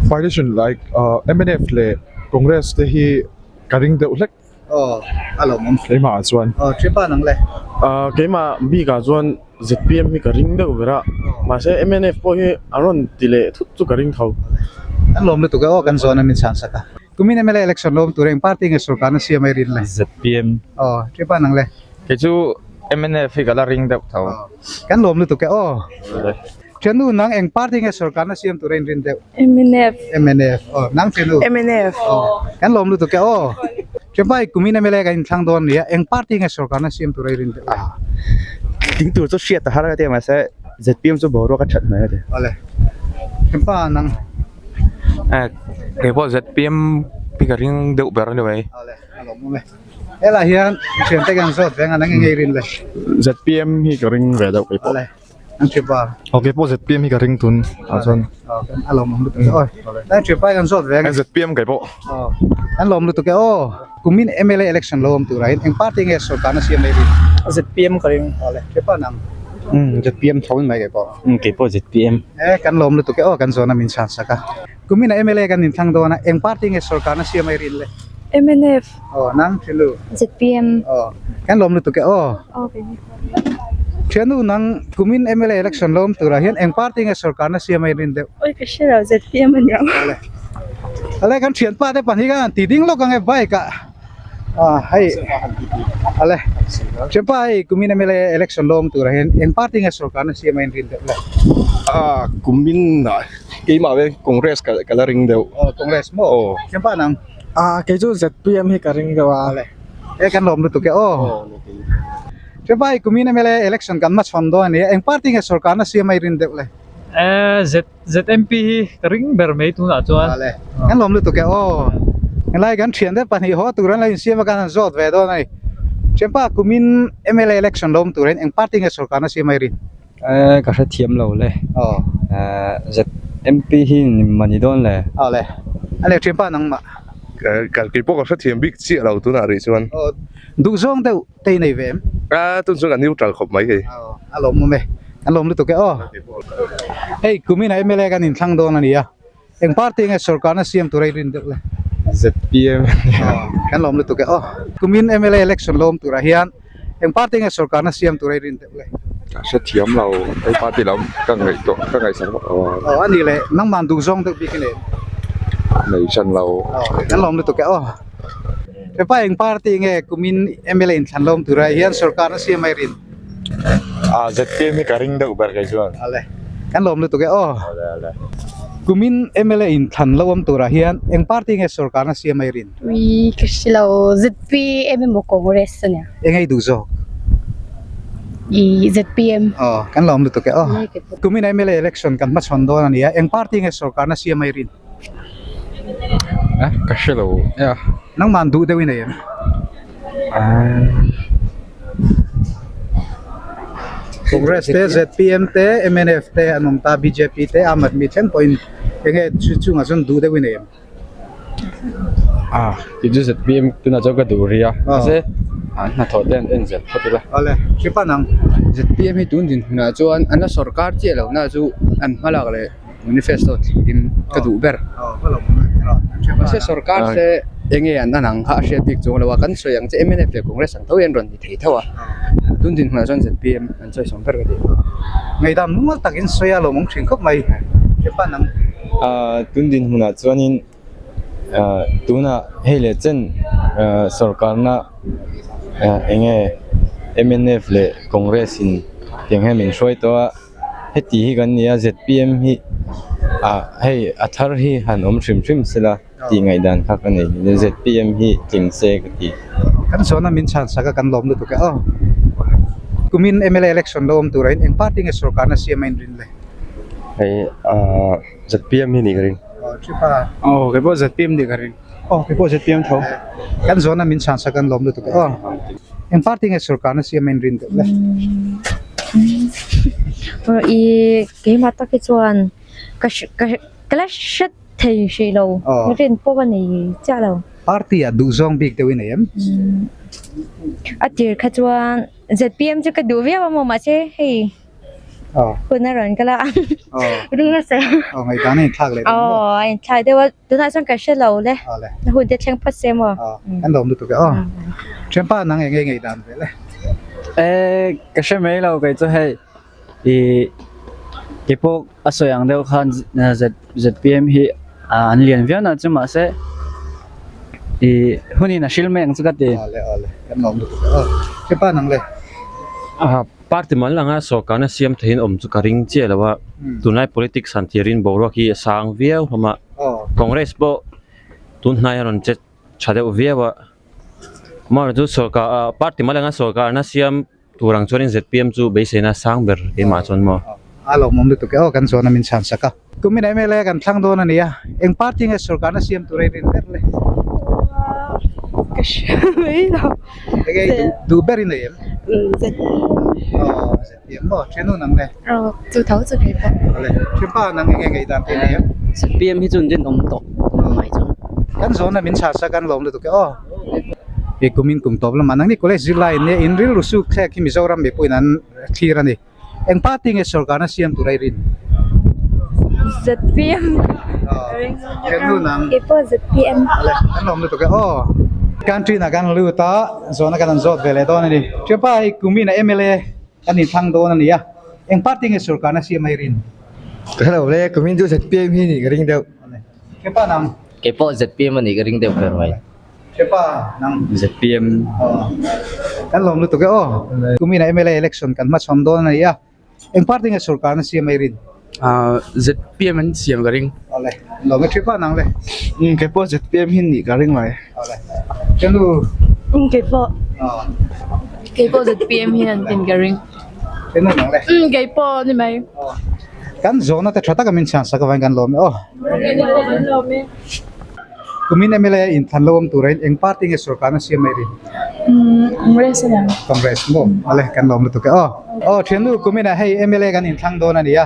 partition like ahh mnf leh Congress te hi ka ring deuh hlek. Aw a lawmawm. Keimah chuan. Aw Chepa nang le? Ahh keimah bikah chuan zpm hi ka ring deuh ber a, mahse mnf pawh hi an rawn ti leh thut chu ka ring tho. An lawm lutuk e aw kan zawn a min chhan sak a. Kumin MLA election lawm tur eng party nge sorkarna siam a i rin le? Zpm. Aw, Chepa nang le? Kei chu mnf hi ka la ring deuh tho. Kan lawm lutuk e aw. Thiannu nang eng party nge sorkarna siam tur a in rin deuh? Mnf. Mnf. Aw, nang thiannu? Mnf. Aw, kan lawm lutuk e aw. Thianpa i kumin MLA kan inthlang dawn nia, eng party nge sorkarna siam tur a i rin deuh le? Tling tur chu hriat a har a tia mahse zpm chu boruak a that hmel a ti. Awle. Thianpa nang? Eh, kei pawh zpm hi ka ring deuh ber a ni mai. Awle, a lawmawm e. Helaiah hian thiante kan zawt veng a, nang eng nge i rin le? Zpm hi ka ring ve deuh kei pawh. Awle. An thipa. Aw kei pawh zpm hi ka ring tun ah chuan. Aw a lawmawm lutuk e aw. An thipa hi kan zawt ve ang e. Zpm kei pawh. Aw an lawm lutuk e aw. Kumin mla election lo awm turah hian eng party nge sorkarna siam mai rin? Zpm ka ring. Awle thipa nang. Umm zpm tho in mai kei pawh. Umm kei pawh zpm. E kan lawm lutuk e aw kan zawhna min chhan sak a. Kumin ah mla kan inthlang dawn a eng party nge sorkarna siam mai rin le? Mnf. Aw nang thilu. Zpm. Aw kan lawm lutuk e aw. Aw kei ni. Thiannu nang kumin mla election lo awm turah hian eng party nge sorkarna siam a inrin deuh? Oi ka hre lo zpm a niang. Awle. Awle kan thianpa te pahnih khan an ti ding lawk ang e bike ah. Ah hei awle. Thianpa hei kumin mla election lo awm turah hian eng party nge sorkarna siam a inrin deuh le? Ah kumin ah keimah ve congress ka la ring deuh. Aw congress maw? Thianpa nang? Ah kei chu zpm hi ka ring deuh a. Awle. E kan lawm lutuk e aw. Chepai kumin MLA election kan hmachhawn dawn a ni a, eng party nge sorkarna siam a i rin deuh le? E ZMP hi ka ring ber mai tunah chuan. Awle. Kan lawm lutuk e aw. Helai kan thian te pahnih haw tur an lo insiam a kan han zawt ve dawn a ni. Thianpa kumin MLA election lo awm turin eng party nge sorkarna siam a i rin? E ka hrethiam lo le. Aw. E ZMP hi ni mah ni dawn le. Awle. A leh thianpa nangmah. Ka kei pawh ka hrethiam bik chiah lo tunah rih chuan. Aw duhzawng deuh te i nei ve em? A tun chuan ka neutral khawp mai hei. Aw a lawmawm e. An lawm lutuk e aw. Hei kuminah MLA kan inthlang dawn a ni a. Eng party nge sorkarna siam tur a i rin deuh le? ZPM. Aw kan lawm lutuk e aw. Kumin MLA election lo awm turah hian eng party nge sorkarna siam tur a i rin deuh le? Ka hrethiam lo, hei party lam ka ngaihtuah ka ngaihsak vak lo a. Aw a nih leh nangmah duh zawng deuh bik i nei em? Nei hran lo. Aw kan lawm lutuk e aw. Hepa eng party nge kumin MLA inthlan lo awm turah hian sorkarna siam a i rin? Ah ZPM hi ka ring deuh ber kei chuan. Ale kan lawm lutuk e aw. Ale ale. Kumin MLA inthlan lo awm turah hian eng party nge sorkarna siam a i rin? Ui ka hre lo ZPM emaw Congress a nia. Eng ei duh zawk? I ZPM. Aw kan lawm lutuk e aw. Kumin MLA election kan hmachhawn dawn a nia eng party nge sorkarna siam a i rin? Eh ka hre lo e a. Nangmah an duh deuh i nei em? Congress te, zpm te, mnf te an awm ta, bjp te, Aam Aadmi thleng pawhin enge chu chungah chuan duh deuh i nei em? Ah, kei chu zpm tunah chuan ka duh rih a, mahse an hnathawh te an en zel phawt ila. Awle, hre pan ang. Zpm hi tun dinhmunah chuan an la sawrkar chiah loh na chu an hmalak leh Manifesto thlirin ka duh ber. Mahse sorkar se enge an an ang kha a hriat bik chuang lo a, kan sawi ang che mnf leh Congress ang tho hi an rawn ni thei tho a, tun dinhmunah chuan zpm an sawi sawm ber ka ti. Ngaihdam mual takin sawi a lawmawm thin khawp mai, hre pan ang. Tun dinhmunah chuanin tunah hei leh chen sorkarna enge mnf leh Congress in tiang hian min hruai tawh a. Heti hi kan ni a, zpm hi ah hei a thar hi han awm hrim hrim sela tih ngaihdan kha ka nei ni, zpm hi tling se ka ti. Kan zawhna min chhan sak a kan lawm lutuk e aw. Kumin mla election lo awm turah hian eng party nge sorkarna siam a inrin le? Hei ah zpm hi nih ka ring. Aw Tripa. Aw kei pawh zpm nih ka ring. Aw kei pawh zpm tho. Kan zawhna min chhan sak an lawm lutuk e aw. Eng party nge sorkarna siam a inrin deuh le? I keimah tak hi chuan ka ka ka la hre thei hrih lo. Rin pawh ka nei chiah lo. Party ah duhzawng bik deuh i nei em? A tir kha chuan ZPM chu ka duh viau a maw mahse hei hun a rawn kal a ring nasa Aw ngaihdan a inthlak leh deuh maw? Aw a inthlak deuh a tunah chuan ka hre lo le a hun te thleng phawt se maw? Kan lawm lutuk e aw. Thianpa nang eng nge ngaihdan ve le? Eh ka hre mai lo kei chu hei ih keipawh a sawi ang deuh khan ZPM hi an lian viau na chu mahse ih hunin a hril mai ang chu ka ti. Awle awle kan lawm lutuk e aw. Thianpa nang le? Party mal anga sawrkarna siam theihin awm chu ka ring chiah lo a, tunlai politics han thirin boruak hi a sang viau hlawm a, Congress pawh tun hnai a rawn che tha deuh viau a, amaherawhchu sawrkar ah party mal anga sawrkarna siam tur ang chuanin zpm chu beiseina a sang ber keimah chuan maw. A lawmawm lutuk e aw kan zawn a min chhan sak a. Kumin mla kan thlang dawn a ni a, eng party nge sawrkarna siam tur a i rin ber le? Ka hria mai lo. Enge i duh duh ber i nei em? Aw ZPM maw thiannu nang le? Aw chu tho chu kei pawh. Awle thianpa nang enge ngaihdan te i nei em? ZPM hi chu an rinawm tawh mai chuan. Kan zawn a min chhan sak an lawm lutuk e aw. I kumin kum tawp lamah nangni college zirlai in nia in rilru suk thlek hi Mizoram mipuiin an thlir a ni. Eng party nge sorkarna siam tur a i rin? ZPM. Thiannu nang. Kei pawh ZPM. Ale, kan lawm lutuk e aw. Country na kan lut a, zawhna kan han zawt ve leh dawn a ni. Thianpa hei kumina mla kan inthlang dawn a ni a, eng party nge sorkarna siam a i rin? Ka hre lo le, kumin chu ZPM hi nih ka ring deuh. Thianpa nang. Kei pawh ZPM a nih ka ring deuh ber mai. Thianpa nang. ZPM. Kan lawm lutuk e aw. Kumina mla election kan hmachhawn dawn a ni a. Eng party nge sorkarna siam a i rin? ZPM an siam ka ring. Awle. Lawm e thianpa nang le. Kei pawh ZPM hi nih ka ring mai. Awle. Thiannu. Kei pawh. Kei pawh ZPM hi an din ka ring. Thiannu nang le. Kei pawh ni mai. Kan zawhna te tha taka min chhan sak avangin kan lawm e aw. Kan lawm e. Kumin mla inthlan lo awm tura in eng party nge sorkarna siam mai rin? Congress a niang. Congress maw? Ale kan lawm lutuk e aw. Aw thiannu kuminah hei mla kan inthlang dawn a ni a,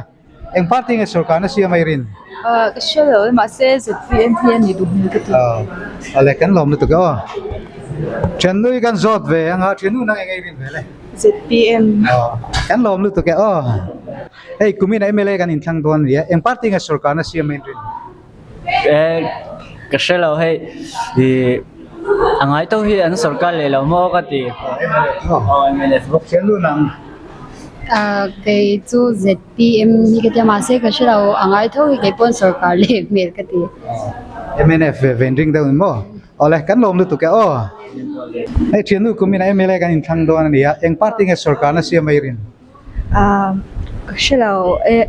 eng party nge sorkarna siam mai rin? Ka hre lo e mahse zpm hi a ni duh hmel ka ti. Aw ale kan lawm lutuk e aw. Thiannu hi kan zawt ve anga thiannu nang eng ei rin ve le? Zpm. Aw kan lawm lutuk e aw. Hei kuminah mla kan inthlang dawn a ni a, eng party nge sorkarna siam mai rin? Eh ka hre lo hei ih a ngai tawh hi an sorkar leh lo maw ka ti aw mnf bawk thiannu nang Ah kei chu zpm hi ka tia mahse ka hre lo a ngai tho hi kei pawn sorkar leh hmel ka ti mnf ve ven ring deuh ni maw awle kan lawm lutuk e aw hei thiannu kumin a mla kan inthlang dawn a ni a eng party nge sorkarna siam a i rin Ah ka hre lo eh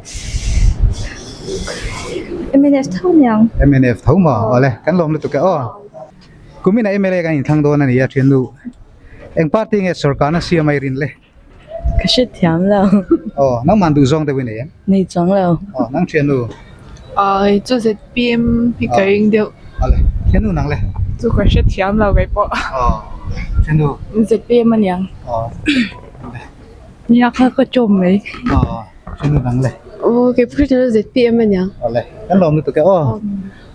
mnf tho niang. Mnf tho maw awle kan lawm lutuk e aw kumin ah mla kan inthlang dawn a ni a thiannu eng party nge sorkarna siam a i rin le? Ka hre thiam lo. Aw nangmah duh zawng deuh i nei em? Nei chuang lo. Aw nang thiannu? Ah chu zpm hi ka ring deuh. Awle thiannu nang le? Chu ka hre thiam lo keipawh. Aw thiannu? Zpm a niang. Aw. Nia kha ka chawm mai. Aw thil dang le. Aw kei pawh hriat zpm a nia. Awle kan lawm lutuk e aw.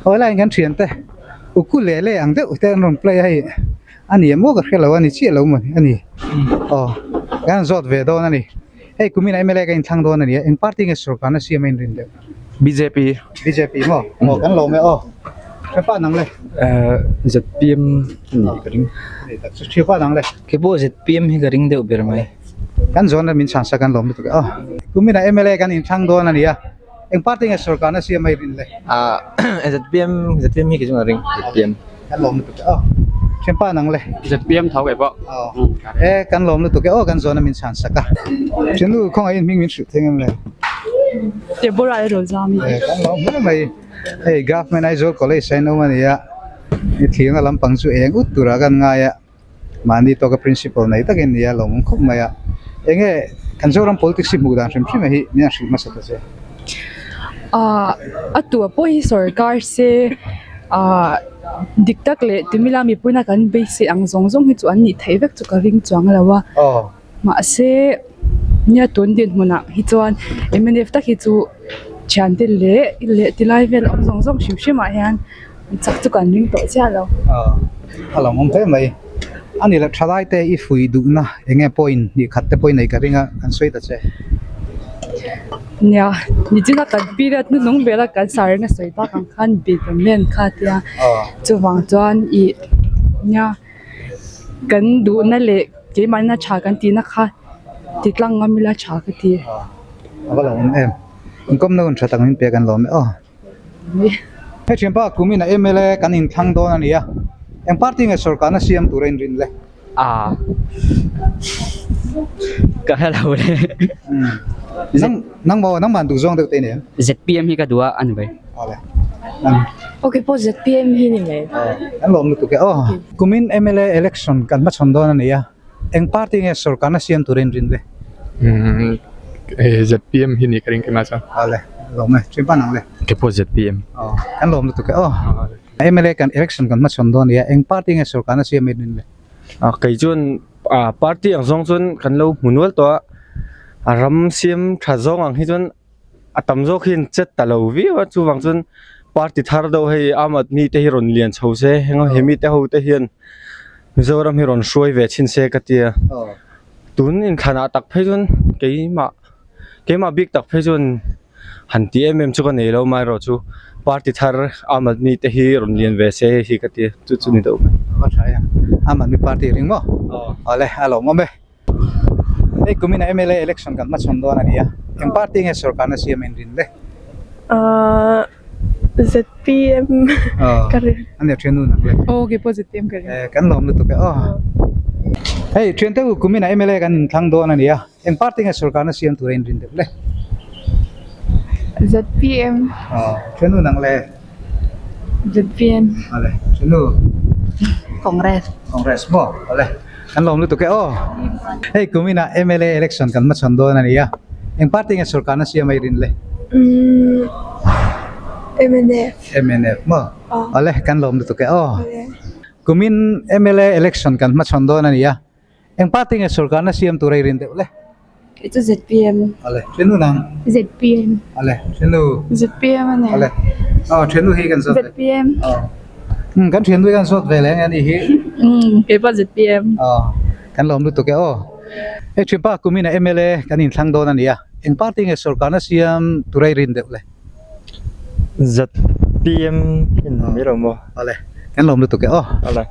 Hawi laiin kan thian te ukulele ang deuh te an rawn play a hei a ni emaw ka hre lo a ni chiah lo maw a ni. Aw kan zawt ve dawn a ni. Hei kumin ah mla ka inthlang dawn a ni a eng party nge sorkarna siam a inrin deuh. Bjp. Bjp maw aw kan lawm e aw. Thianpa nang le. Zpm a nih ka ring. Thianpa nang le. Kei pawh zpm hi ka ring deuh ber mai. Kan zawn a min chhan sak an lawm lutuk e aw. Kumin ah mla kan inthlang dawn a ni a, eng party nge sorkarna siam a i rin le? Ah zpm zpm hi kei chuan ka ring zpm. Kan lawm lutuk e aw. Thianpa nang le. Zpm tho kei pawh. Aw e kan lawm lutuk e aw kan zawn a min chhan sak a. Thiannu khawngaih in hming min hrilh theng em le? Deborah erawh zam i. E kan lawm hle mai. Hei Government Aizawl College a inawm a ni a, i thirna lampang chu eng ut turah kan ngai a. Mahni tawka principal nei takin nia lo awm khawp mai a, enge kan Zoram politics hi hmuh dan hrim hrim hi min han hrilh hmasa ta che. Ahh a tua pawh hi sorkar se ahh dik tak leh timila mipuina kan beisei ang zawng zawng hi chu an nih theih vek chu ka ring chuang lo a mahse nia tun dinhmunah hi chuan mnf tak hi chu thiante leh leh tilai vel awm zawng zawng hrim hrim ah hian. Chak chu kan ring tawh chiah lo. A lawmawm hle mai. Ani la thalai te i fui duhna eng nge pawhin hnih khat te pawhin nei ka ring a kan sawi ta che. Nia, nichina kan period hnuhnung bela kan sarina sawi tak ang khan be kan kha tia chuvang chuan ih nia kan duhna leh keimahna tha kan tihna kha ti tlang ngam ila tha ka ti. A va lo awm em. Inkawmna hun tha tak min pek an lawm e aw. He thianpa kumin a mla kan inthlang dawn a ni a, eng party nge sorkarna siam tur a inrin le? A ka hre lo le. Nang nang maw nangmah duh zawng deuh te i nei em? ZPM hi ka duh a a ni mai. Awle. Nang. Okay pawh ZPM hi ni mai. Kan lawm lutuk e aw. Kumin mla election kan hmachhawn dawn a ni a, Eng party nge sorkarna siam tur a inrin le? Umm ZPM hi ni ka ring kema chuan. Awle, lawm e, thin pan ang le. Ke pawh ZPM. Aw, kan lawm lutuk e aw. MLA kan election kan hmachhawn dawn nia, eng party nge sorkarna siam a inrin le? A kei chuan a party ang zawng chuan kan lo hmu nual tawh a, a ram siam tha zawng ang hi chuan a tam zawk hian chet ta lo viau a, chuvang chuan party thar deuh hei Aam Aadmi te hi rawn lian chho se heng he mite ho te hian Mizoram hi rawn hruai ve chhin se ka tia tun inthlanah tak phei chuan keimah keimah bik tak phei chuan han ti em em chu ka nei lo amaherawhchu party thar Aam Aadmi te hi rawn lian ve se hi ka tia chu chu ni deuh mai. A tha e, Aam Aadmi party ring maw? Awle a lawmawm e. Hei kumina mla election kan hmachhawn dawn a ni a, eng party nge sorkarna siam a inrin le? Ahh ZPM ka ring. A nia thian nun ang le. Aw kei pawh ZPM ka ring. Eh kan lawm lutuk e aw. Hei thian te u kumina mla kan inthlang dawn a ni a, eng party nge sorkarna siam tur a inrin deuh le? ZPM. Aw thian nun ang le. ZPM. Awle thian nu. Congress. Congress maw awle. Kan lawm lutuk e aw. Hei kuminah mla election kan hmachhawn dawn a ni a, eng party nge sorkarna siam a i rin le? Umm mnf. Mnf maw? Awle kan lawm lutuk e aw. Kumin mla election kan hmachhawn dawn a ni a, eng party nge sorkarna siam tur a i rin deuh le? Kei chu ZPM. Awle thenu nang? ZPM. Awle thenu? ZPM a ni. Awle aw thenu hi kan zawt ve. ZPM. Aw umm kan thenu hi kan zawt ve leh ang e ni hi. Umm kei pawh ZPM. Aw kan lawm lutuk e aw. Hei thianpa kumina mla kan inthlang dawn a ni a, eng party nge sorkarna siam tur a i rin deuh le? ZPM hi ni mai lo maw? Awle kan lawm lutuk e aw. Awle.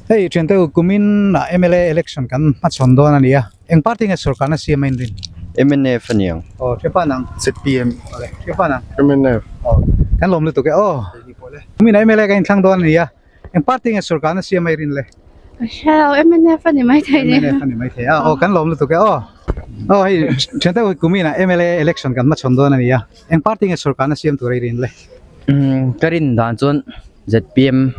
Hei thiante u kumin ah mla election kan hmachhawn dawn a ni a. Eng party nge sorkarna siam a inrin? Mnf a niang. Aw, Thiapa nang. ZPM. Awle, Thiapa nang. Mnf. Aw, kan lawm lutuk e aw. Kumina mla kan inthlang dawn a ni a, eng party nge sorkarna siam a inrin le? Ka hre lo, mnf a ni maithei ni. Mnf a ni maithei a, aw kan lawm lutuk e aw. Aw hei, thian deuh kumina mla election kan hmachhawn dawn a ni a, eng party nge sorkarna siam tur a inrin le? Ka rin dan chuan ZPM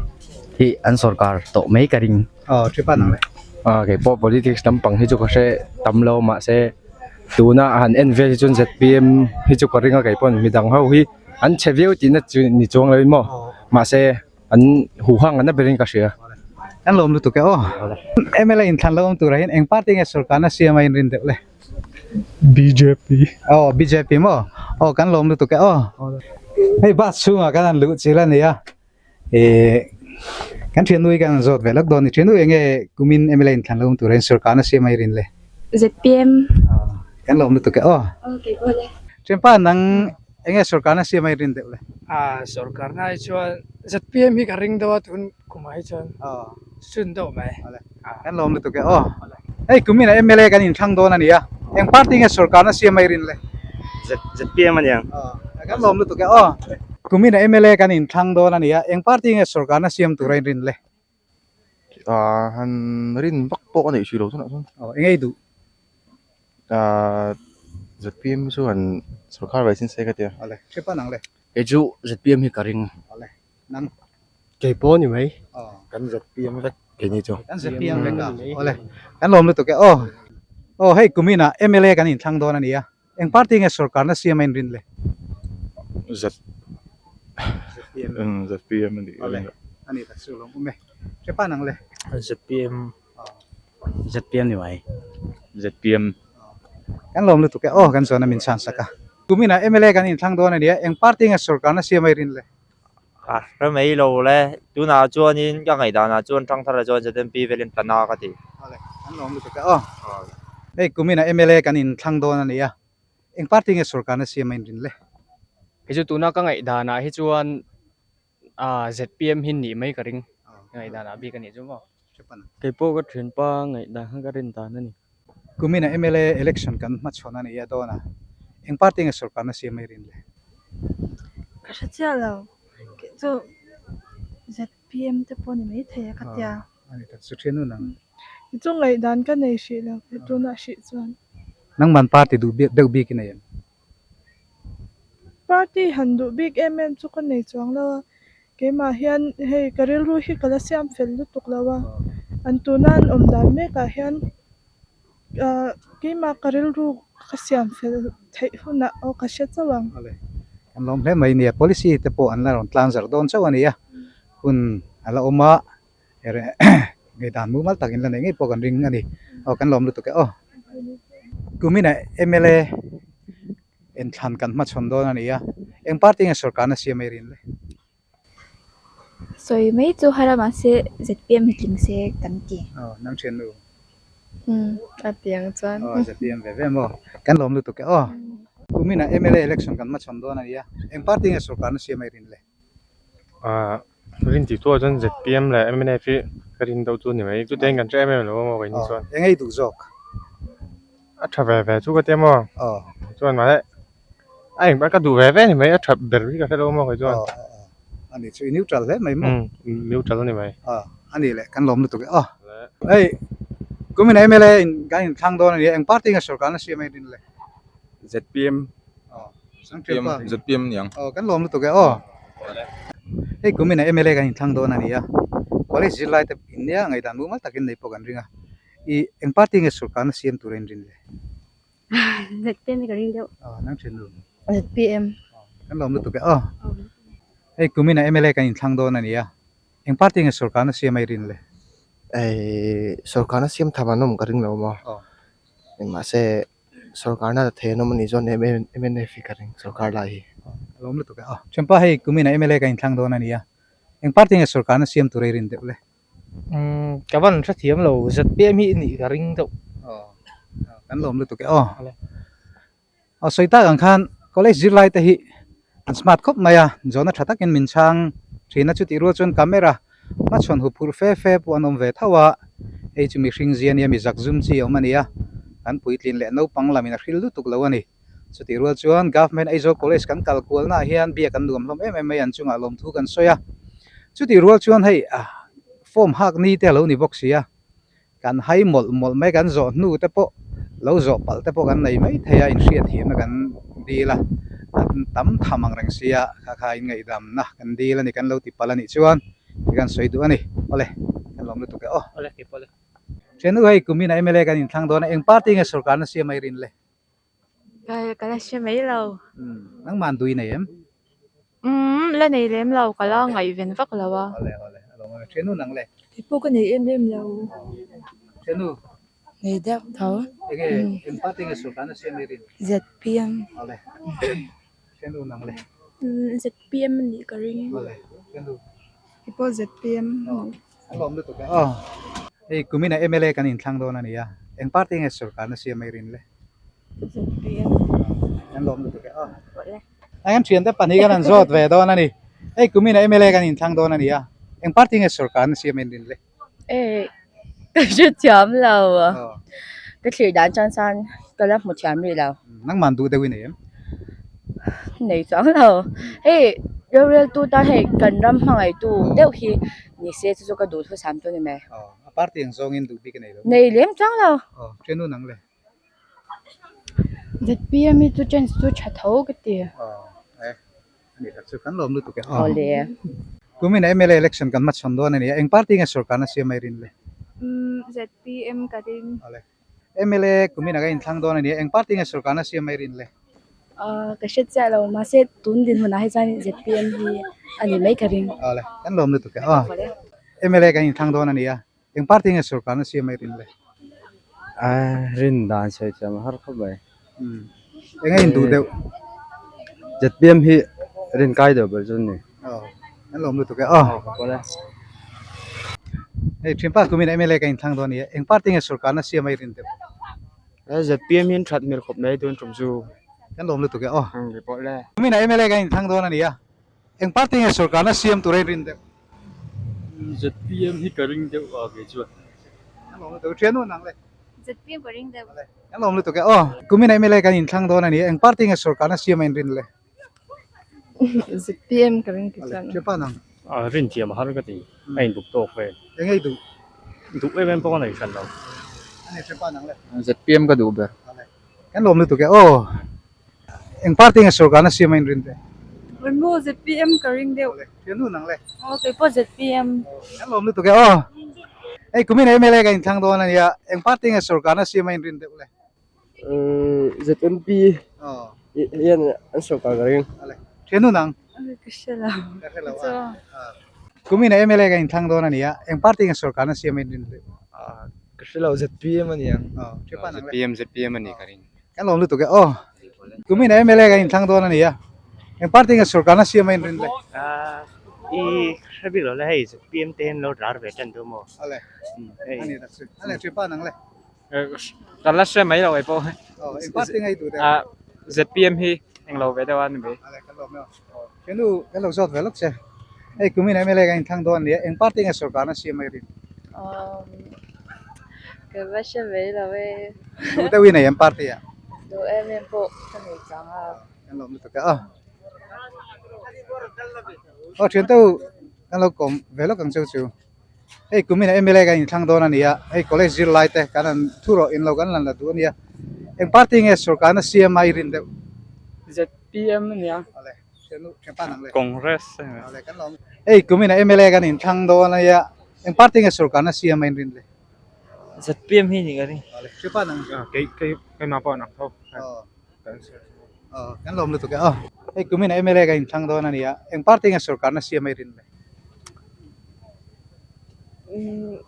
hi an sorkar tawh mai ka ring. Aw Thiapa nang le. A kei pawh politics lampang hi chu ka hre tam lo mahse tuna han en vel hi chuan zpm hi chu ka ring a kei pawn midang ho hi an chhe viau tihna chu ni chuang lo in maw mahse an huhang an na berin ka hria. Kan lawm lutuk e aw. Mla inthlan lo awm turah hian eng party nge sorkarna siam a inrin deuh le? Bjp. Aw bjp maw? Aw kan lawm lutuk e aw. Hei bus chhungah kan han luh chil a nia. Ehh kan thiannu hi kan zawt ve lawk dawn a ni. Thiannu eng nge kumin mla inthlan lo awm tur hian sorkarna siam a i rin le? Zpm. Kan lawm lutuk e aw. Okay pawh le. Thianpa nang eng nge sorkarna siam a i rin deuh le? A sorkarna hi chuan zpm hi ka ring deuh a tun kumah hi chuan sun deuh mai. Kan lawm lutuk e aw. Hei kumin ah mla kan inthlang dawn a ni a, eng party nge sorkarna siam a i rin le? ZPM a niang. Kan lawm lutuk e aw. Kumin ah mla kan inthlang dawn a ni a, eng party nge sorkarna siam tur a in rin le? Ah han rin vak pawh a neih hrih lo tunah chuan. Aw eng ei duh? Ah ZPM chu han sorkar ve sin se ka tia. Awle, hriat ang le. Kei chu ZPM hi ka ring. Awle, nang. Kei pawh ni mai. Kan ZPM vek keini chu. Kan ZPM vek a. Awle, kan lawm lutuk e. Aw, aw hei kuminah mla kan inthlang dawn a ni a. Eng party nge sorkarna siam a inrin le? Z ZPM. ZPM a ni. Awle, a ni tak chu lawm awm e. Hrepa nang le. ZPM. ZPM ni mai. ZPM. Kan lawm lutuk e. Aw, kan chuan a min chhan sak a. Kuminah mla kan inthlang dawn a ni a. Eng party nge sorkarna siam a inrin le? Ka hre mai lo le, tunah chuanin ka ngaihdanah chuan Thangthara chuan ZMP velin tla na ka ti. Awle, an lawm lutuk e aw. Hei kuminah mla kan inthlang dawn a ni a, eng party nge sorkarna siam a inrin le? Kei chu tuna ka ngaihdanah hi chuan ZPM hi nih mai ka ring, ka ngaihdanah bik a nih chu maw. Kei pawh ka thianpa ngaihdan kha ka rin dan a ni. Kuminah mla election kan hmachhawn a ni a dawn a, eng party nge sorkarna siam a inrin le? Ka hre chiah lo, kei chu ZPM te pawh ni maithei a ka tia. A ni tak chu thian nun ang. Kei chu ngaihdan ka nei hrih lo, tunah hrih chuan. Nangman party duh deuh bik i nei em? Party han duh bik em em chu ka nei chuang lo a, keimah hian hei ka rilru hi ka la siam fel lutuk lo a, an tuna an awm dan mekah hian ah keimah ka rilru ka siam fel theih hunah aw ka hre chauh ang. Kan lawm hle mai nia, policy te pawh an la rawn tlang zarh dawn chauh a ni a, hun a la awm a, Ngaihdan mumal tak in la nei ngei pawh kan ring a ni. Aw kan lawm lutuk e aw. Kuminah mla enthlan kan hmachhawn dawn a ni a, eng party nge sorkarna siam ei rin le? Sawi mai chu har a mahse zpm hi tling se kan ti. Aw nang thian nu. Umm a ti ang chuan. Aw zpm ve ve maw. Kan lawm lutuk e aw. Kuminah mla election kan hmachhawn dawn a ni a, eng party nge sorkarna siam ei rin le? Ahh rin tih tuah chuan zpm leh mnf hi ka rin deuh chu a ni mai chutiang in kan hre em em lo a maw keini chuan. Eng ei duh zawk? A tha ve ve chu ka tia maw chuan mahse a eng ka duh ve ve a ni mai a tha ber hi ka hre lo a maw kei chuan. A ni chu i neutral hle mai maw? Neutral a ni mai. A ni leh kan lawm lutuk e aw. Hei kumin mla in kan inthlang dawn a ni a eng party nge sorkarna siam a in rin le? Zpm ZPM niang. Aw kan lawm lutuk e aw. Hei kumin ah mla kan inthlang dawn a ni a, college zirlai te in nia ngaihdan mumal takin nei pawh kan ring a, i eng party nge sorkarna siam tur a inrin le? ZPM hi ka ring deuh. Aw nang thin nu. ZPM. Kan lawm lutuk e aw. Hei kumin ah mla kan inthlang dawn a ni a, eng party nge sorkarna siam a inrin le? Ei sorkarna siam tham an awm ka ring lo maw? Mahse Sorkarna la thei an awm a nih chuan mnf hi ka ring sorkar lai hi. A lawm lutuk e. Aw Thianpa hei kumin ah mla ka inthlang dawn a ni a, eng party nge sorkarna siam tur ei rin deuh le? Umm ka van hrethiam lo zpm hi nih ka ring deuh. Aw kan lawm lutuk e aw. Aw sawi tak ang khan college zirlai te hi an smart khawp mai a, zawhna tha takin min chhang thin a chutih rual chuan camera Hmachhawn hu phurh fe fe pawh an awm ve tho a, hei chu mihring zia nia mi zak zum chi a awm a ni a, kan puitlin leh naupang lamin a hril lutuk lo a ni. Chutih rual chuan Government Aizawl College kan kal kualnaah hian biak an nuam hlawm em em mai an chungah lawmthu kan sawi a, chutih rual chuan hei form hak ni te a lo ni bawk si a, Kan hai mawlh mawlh mai, kan zawh hnu te pawh lo zawh palh te pawh kan nei mai thei a, inhriatthiamna kan dil a, an tam tham ang reng sia, kha kha inngaihdamna kan dil a ni, kan lo ti palh a nih chuan ti kan sawi duh a ni. Awle, kan lawm lutuk e aw. Awle, kei pawh le. Thiannu hei kumin ah mla kan inthlang dawn a, eng party nge sorkarna siam a i rin le? Ka la hre mai lo. Nangmah an duh i nei em? Umm la nei lem lo, ka la ngaihven vak lo a. Awle awle, a lawm awm e. Thiannu nang le? Kei pawh ka nei em em lo. Thiannu? Nei deuh tho. Enge, eng party nge sorkarna siam i rin? ZPM. Awle. Thiannu nang le? ZPM a nih ka ring. Awle, thiannu? Kei pawh ZPM. A lawm lutuk e aw. Hei kumin ah mla kan inthlang dawn a ni a, eng party nge sorkarna siam ei rin le? ZPM. Kan lawm lutuk e aw. A kan thiante pahnih kan han zawt ve dawn a ni. Hei kumin ah mla kan inthlang dawn a ni a, eng party nge sorkarna siam ei rin le? Ei ka hrethiam lo. Ka thlir dan chuan chuan ka la hmu thiam rih lo. Nangmah duh deuh i nei em? Nei chuang lo. Hei roreltu tan hei kan ram hmangaihtu deuh hi ni se chu chu ka duh thusam chu a ni mai. A party ang zawngin duh bik a nei lo. Nei lem chuang lo. Aw, ṭhiannu nang le. ZPM hi chu chance chu tha tho ka ti. Aw, e. Ani tak chu kan lawm lutuk e. Aw le. Kumin ah mla election kan hmachhawn dawn a ni a, eng party nge sorkarna siam a i rin le? Umm ZPM ka ring. Aw le. Mla kumin ah ka inthlang dawn a ni a, eng party nge sorkarna siam a i rin le? Aw ka hre chiah lo mahse tun dinhmunah hi chuan ZPM hi a ni mai ka ring. Aw le, kan lawm lutuk e. Aw mla kan inthlang dawn a ni a, Eng party nge sorkarna siam mai rin le? A rin dan sawi thiam a har khawp mai. Eng a induh deuh? ZPM hi rin kai deuh ber chu a ni. Aw. Kan lawm lutuk e aw. Hei thianpa kumin MLA ka inthlang dawn a ni a, eng party nge sorkarna siam a i rin deuh? ZPM hi an that hmel khawp mai tun tum chu. Kan lawm lutuk e aw. Kumin MLA ka inthlang dawn a ni a, eng party nge sorkarna siam tur a i rin deuh? ZPM hi ka ring deuh a kei chuan. Kan lawm lutuk e, thiannu nang le. ZPM ka ring deuh. Kan lawm lutuk e aw. Kumin MLA kan inthlang dawn a ni a, eng party nge sorkarna siam a in rin le? ZPM ka ring ti chuan. Thianpa nang. A rin thiam a har ka ti. A in duk tawk vel. Eng ei duh? Duh em em pawh ka nei hran lo. A nei thianpa nang le. ZPM ka duh ber. Kan lawm lutuk e aw. Eng party nge sorkarna siam a in rin te? Rinmu ZPM ka ring deuh. Thiannu nang le. Aw keipawh ZPM. Kan lawm lutuk e aw. Hei kumin MLA ka inthlang dawn a nia. Eng party nge sorkarna siam a in rin deuh le? ZMP hian an sorkar ka ring. Thiannu nang? Ka hre lo. Ka hre lo a. Kumin MLA ka inthlang dawn a nia. Eng party nge sorkarna siam a in rin deuh? Ka hre lo ZPM a niang. ZPM ZPM a nih ka ring. Kan lawm lutuk e aw. Kumin MLA kan inthlang dawn a ni a. Eng party nge sorkarna siam a inrin le? I hre bik lo le hei ZPM te hian lo lar ve tan duh maw? Ale. Ani tak chu. Ale thianpa nang le. Kan la hre mai lo ei pawh. Aw eng party nge i duh deuh? ZPM hi eng lo ve deuh a ni mai. Ale kan lawm e aw. Thiannu kan lo zawt ve lawk che. Hei kumin MLA kan inthlang dawn a ni a. Eng party nge sorkarna siam a i rin? Ka va hre mai lo e. Duh deuh i nei em party ah? Duh em em pawh ka nei chang a. Kan lawm lutuk e aw. Aw thian teu kan lo kawm ve lawk ang cheu chu. Hei kumin MLA kan inthlang dawn a ni a. Hei college zirlai te kan han thu rawh in lo kan lan la duh a nia. Eng party nge sorkarna siam a i rin deuh? ZPM a nia. Awle. Congress Hei kumin a MLA kan inthlang dawn a nia eng party nge sorkarna siam a inrin le? ZPM hi ni ka ring. Hripa nang. Kei kei keimah pawh an ang tho. Aw kan lawm lutuk e aw. Hei kumin a MLA kan inthlang dawn a nia eng party nge sorkarna siam a inrin le?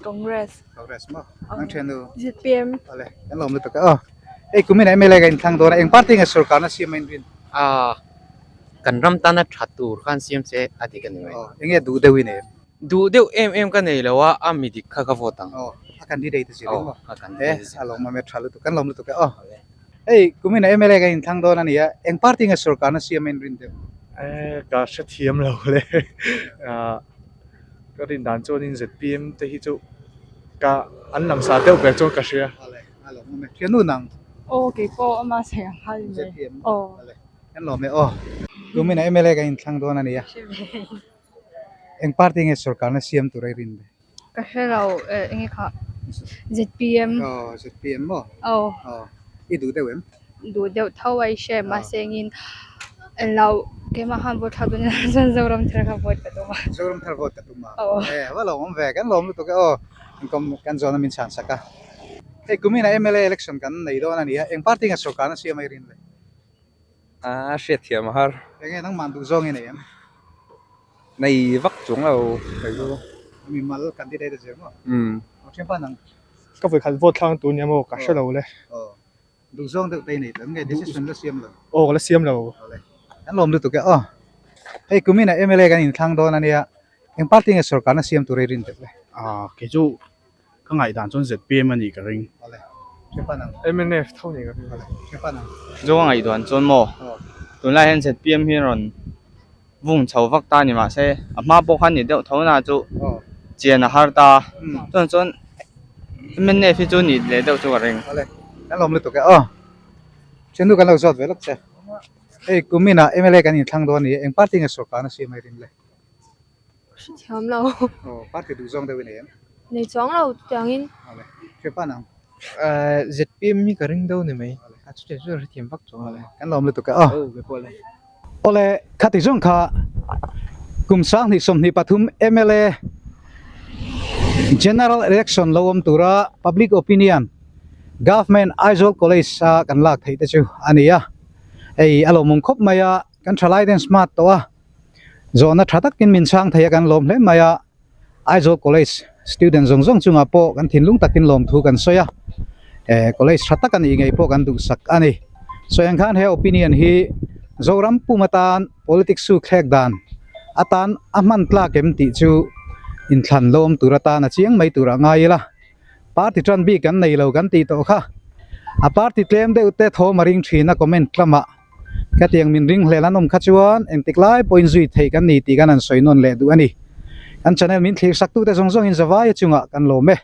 Congress. Congress maw? Nang thiannu? ZPM. Awle kan lawm lutuk e aw. Hei kumin a MLA kan inthlang dawn a eng party nge sorkarna siam a inrin? Aaa kan ram tana tha tur khan siam che a dik a ni mai. Aw enge duh deuh i nei em? Duh deuh em em ka nei lo a, a mi dik kha ka vote ang. Aw a candidate a zir in maw? Aw a candidate a zir. E a lawm a tha lutuk kan lawm lutuk e aw. Hei kumin a MLA kan inthlang dawn a ni a, eng party nge sorkarna siam a inrin deuh? E ka hrethiam lo le ah ka rin dan chuanin ZPM te hi chu ka an langsar deuh ber chuan ka hria. Thiannu nang. Aw keipawh ama sawi ang nghal mai. Aw. Kan lawm e aw. Tumin a MLA kan inthlang dawn a nia. Eng party nge sorkarna siam tur a i rin ve? Ka hre lo enge kha ZPM. Aw ZPM maw? Aw. Aw i duh deuh em? Duh deuh tho a i hre mahse engin englo keimah khan vote thlak dawn ila chuan Zoram thar kha vote ka tum a. Zoram thar vote ka tum a. Aw. E va lawm awm ve kan lawm lutuk e aw. Inkom kan zawn a min chhan sak a. Hei kumin a MLA election kan nei dawn a ni a eng party nge sorkarna siam a i rin le? A hriatthiam a har. Enge nangmah duh zawng i nei em? Nei vak chung lo kei chu. Mimal candidate a zir maw? Umm. Aw thianpa nang. Ka vawikhat vote thlang tur nia maw ka hre lo le. Aw. Duh zawng deuh te i nei tawh em nge decision la siam lo? Aw ka la siam lo. Awle. Kan lawm lutuk e aw. Hei kumin ah MLA kan inthlang dawn a nia. Eng party nge sorkarna siam tur i rin deuh le? Ah kei chu Ka ngaihdan chuan ZPM a nih ka ring. Mnf tho nih ka ring. Chu ka ngaihdan chuan maw tunlai hian ZPM hi rawn vung chho vak ta a ni mahse a hma pawh khan ni deuh tho na chu chian a har ta chuan chuan mnf hi chu nih leh deuh chu ka ring. Kan lawm lutuk e aw. Thiannu kan lo zawt ve lawk che. Hei kumin ah MLA kan inthlang dawn a ni e eng party nge sorkar na siam a i rin le? Hrethiam lo. Aw, party duh zawng deuh i nei em? Nei chuang lo chutiangin. Awle, hrepa nang. ZPM hi ka ring deuh ni mai. A chutiang chu hrethiam vak chuang lo. Kan lawm lutuk e aw. Aw, ke pawh le. Awle, khati zawng kha kum 2023 mla General Election lo awm tura Public Opinion Government Aizawl College a kan lak theih te chu a ni a. Hei a lawmawm khawp mai a, kan thalai ten smart tawh a. Zawhna tha takin min chhang thei a kan lawm hle mai a, Aizawl College student zawng zawng chungah pawh kan thinlung takin lawmthu kan sawi a, eh college tha tak a nih ngei pawh kan duhsak a ni. Sawi ang khan he opinion hi Zoram pum atan politics su thlek dan atan a hman tlak em tih chu inthlan lawm tur atan a chiang mai turah ngai ila. Party tan bik kan nei lo kan tih tawh kha. A party tlem deuh te thawm a ring thin a comment lamah ka tiang min ring hlel an awm kha chuan engtik lai pawhin zui theih kan ni tih kan han sawi nawn leh duh a ni. Kan channel min thlir sak tute zawng zawngin zavai chungah kan lawm e.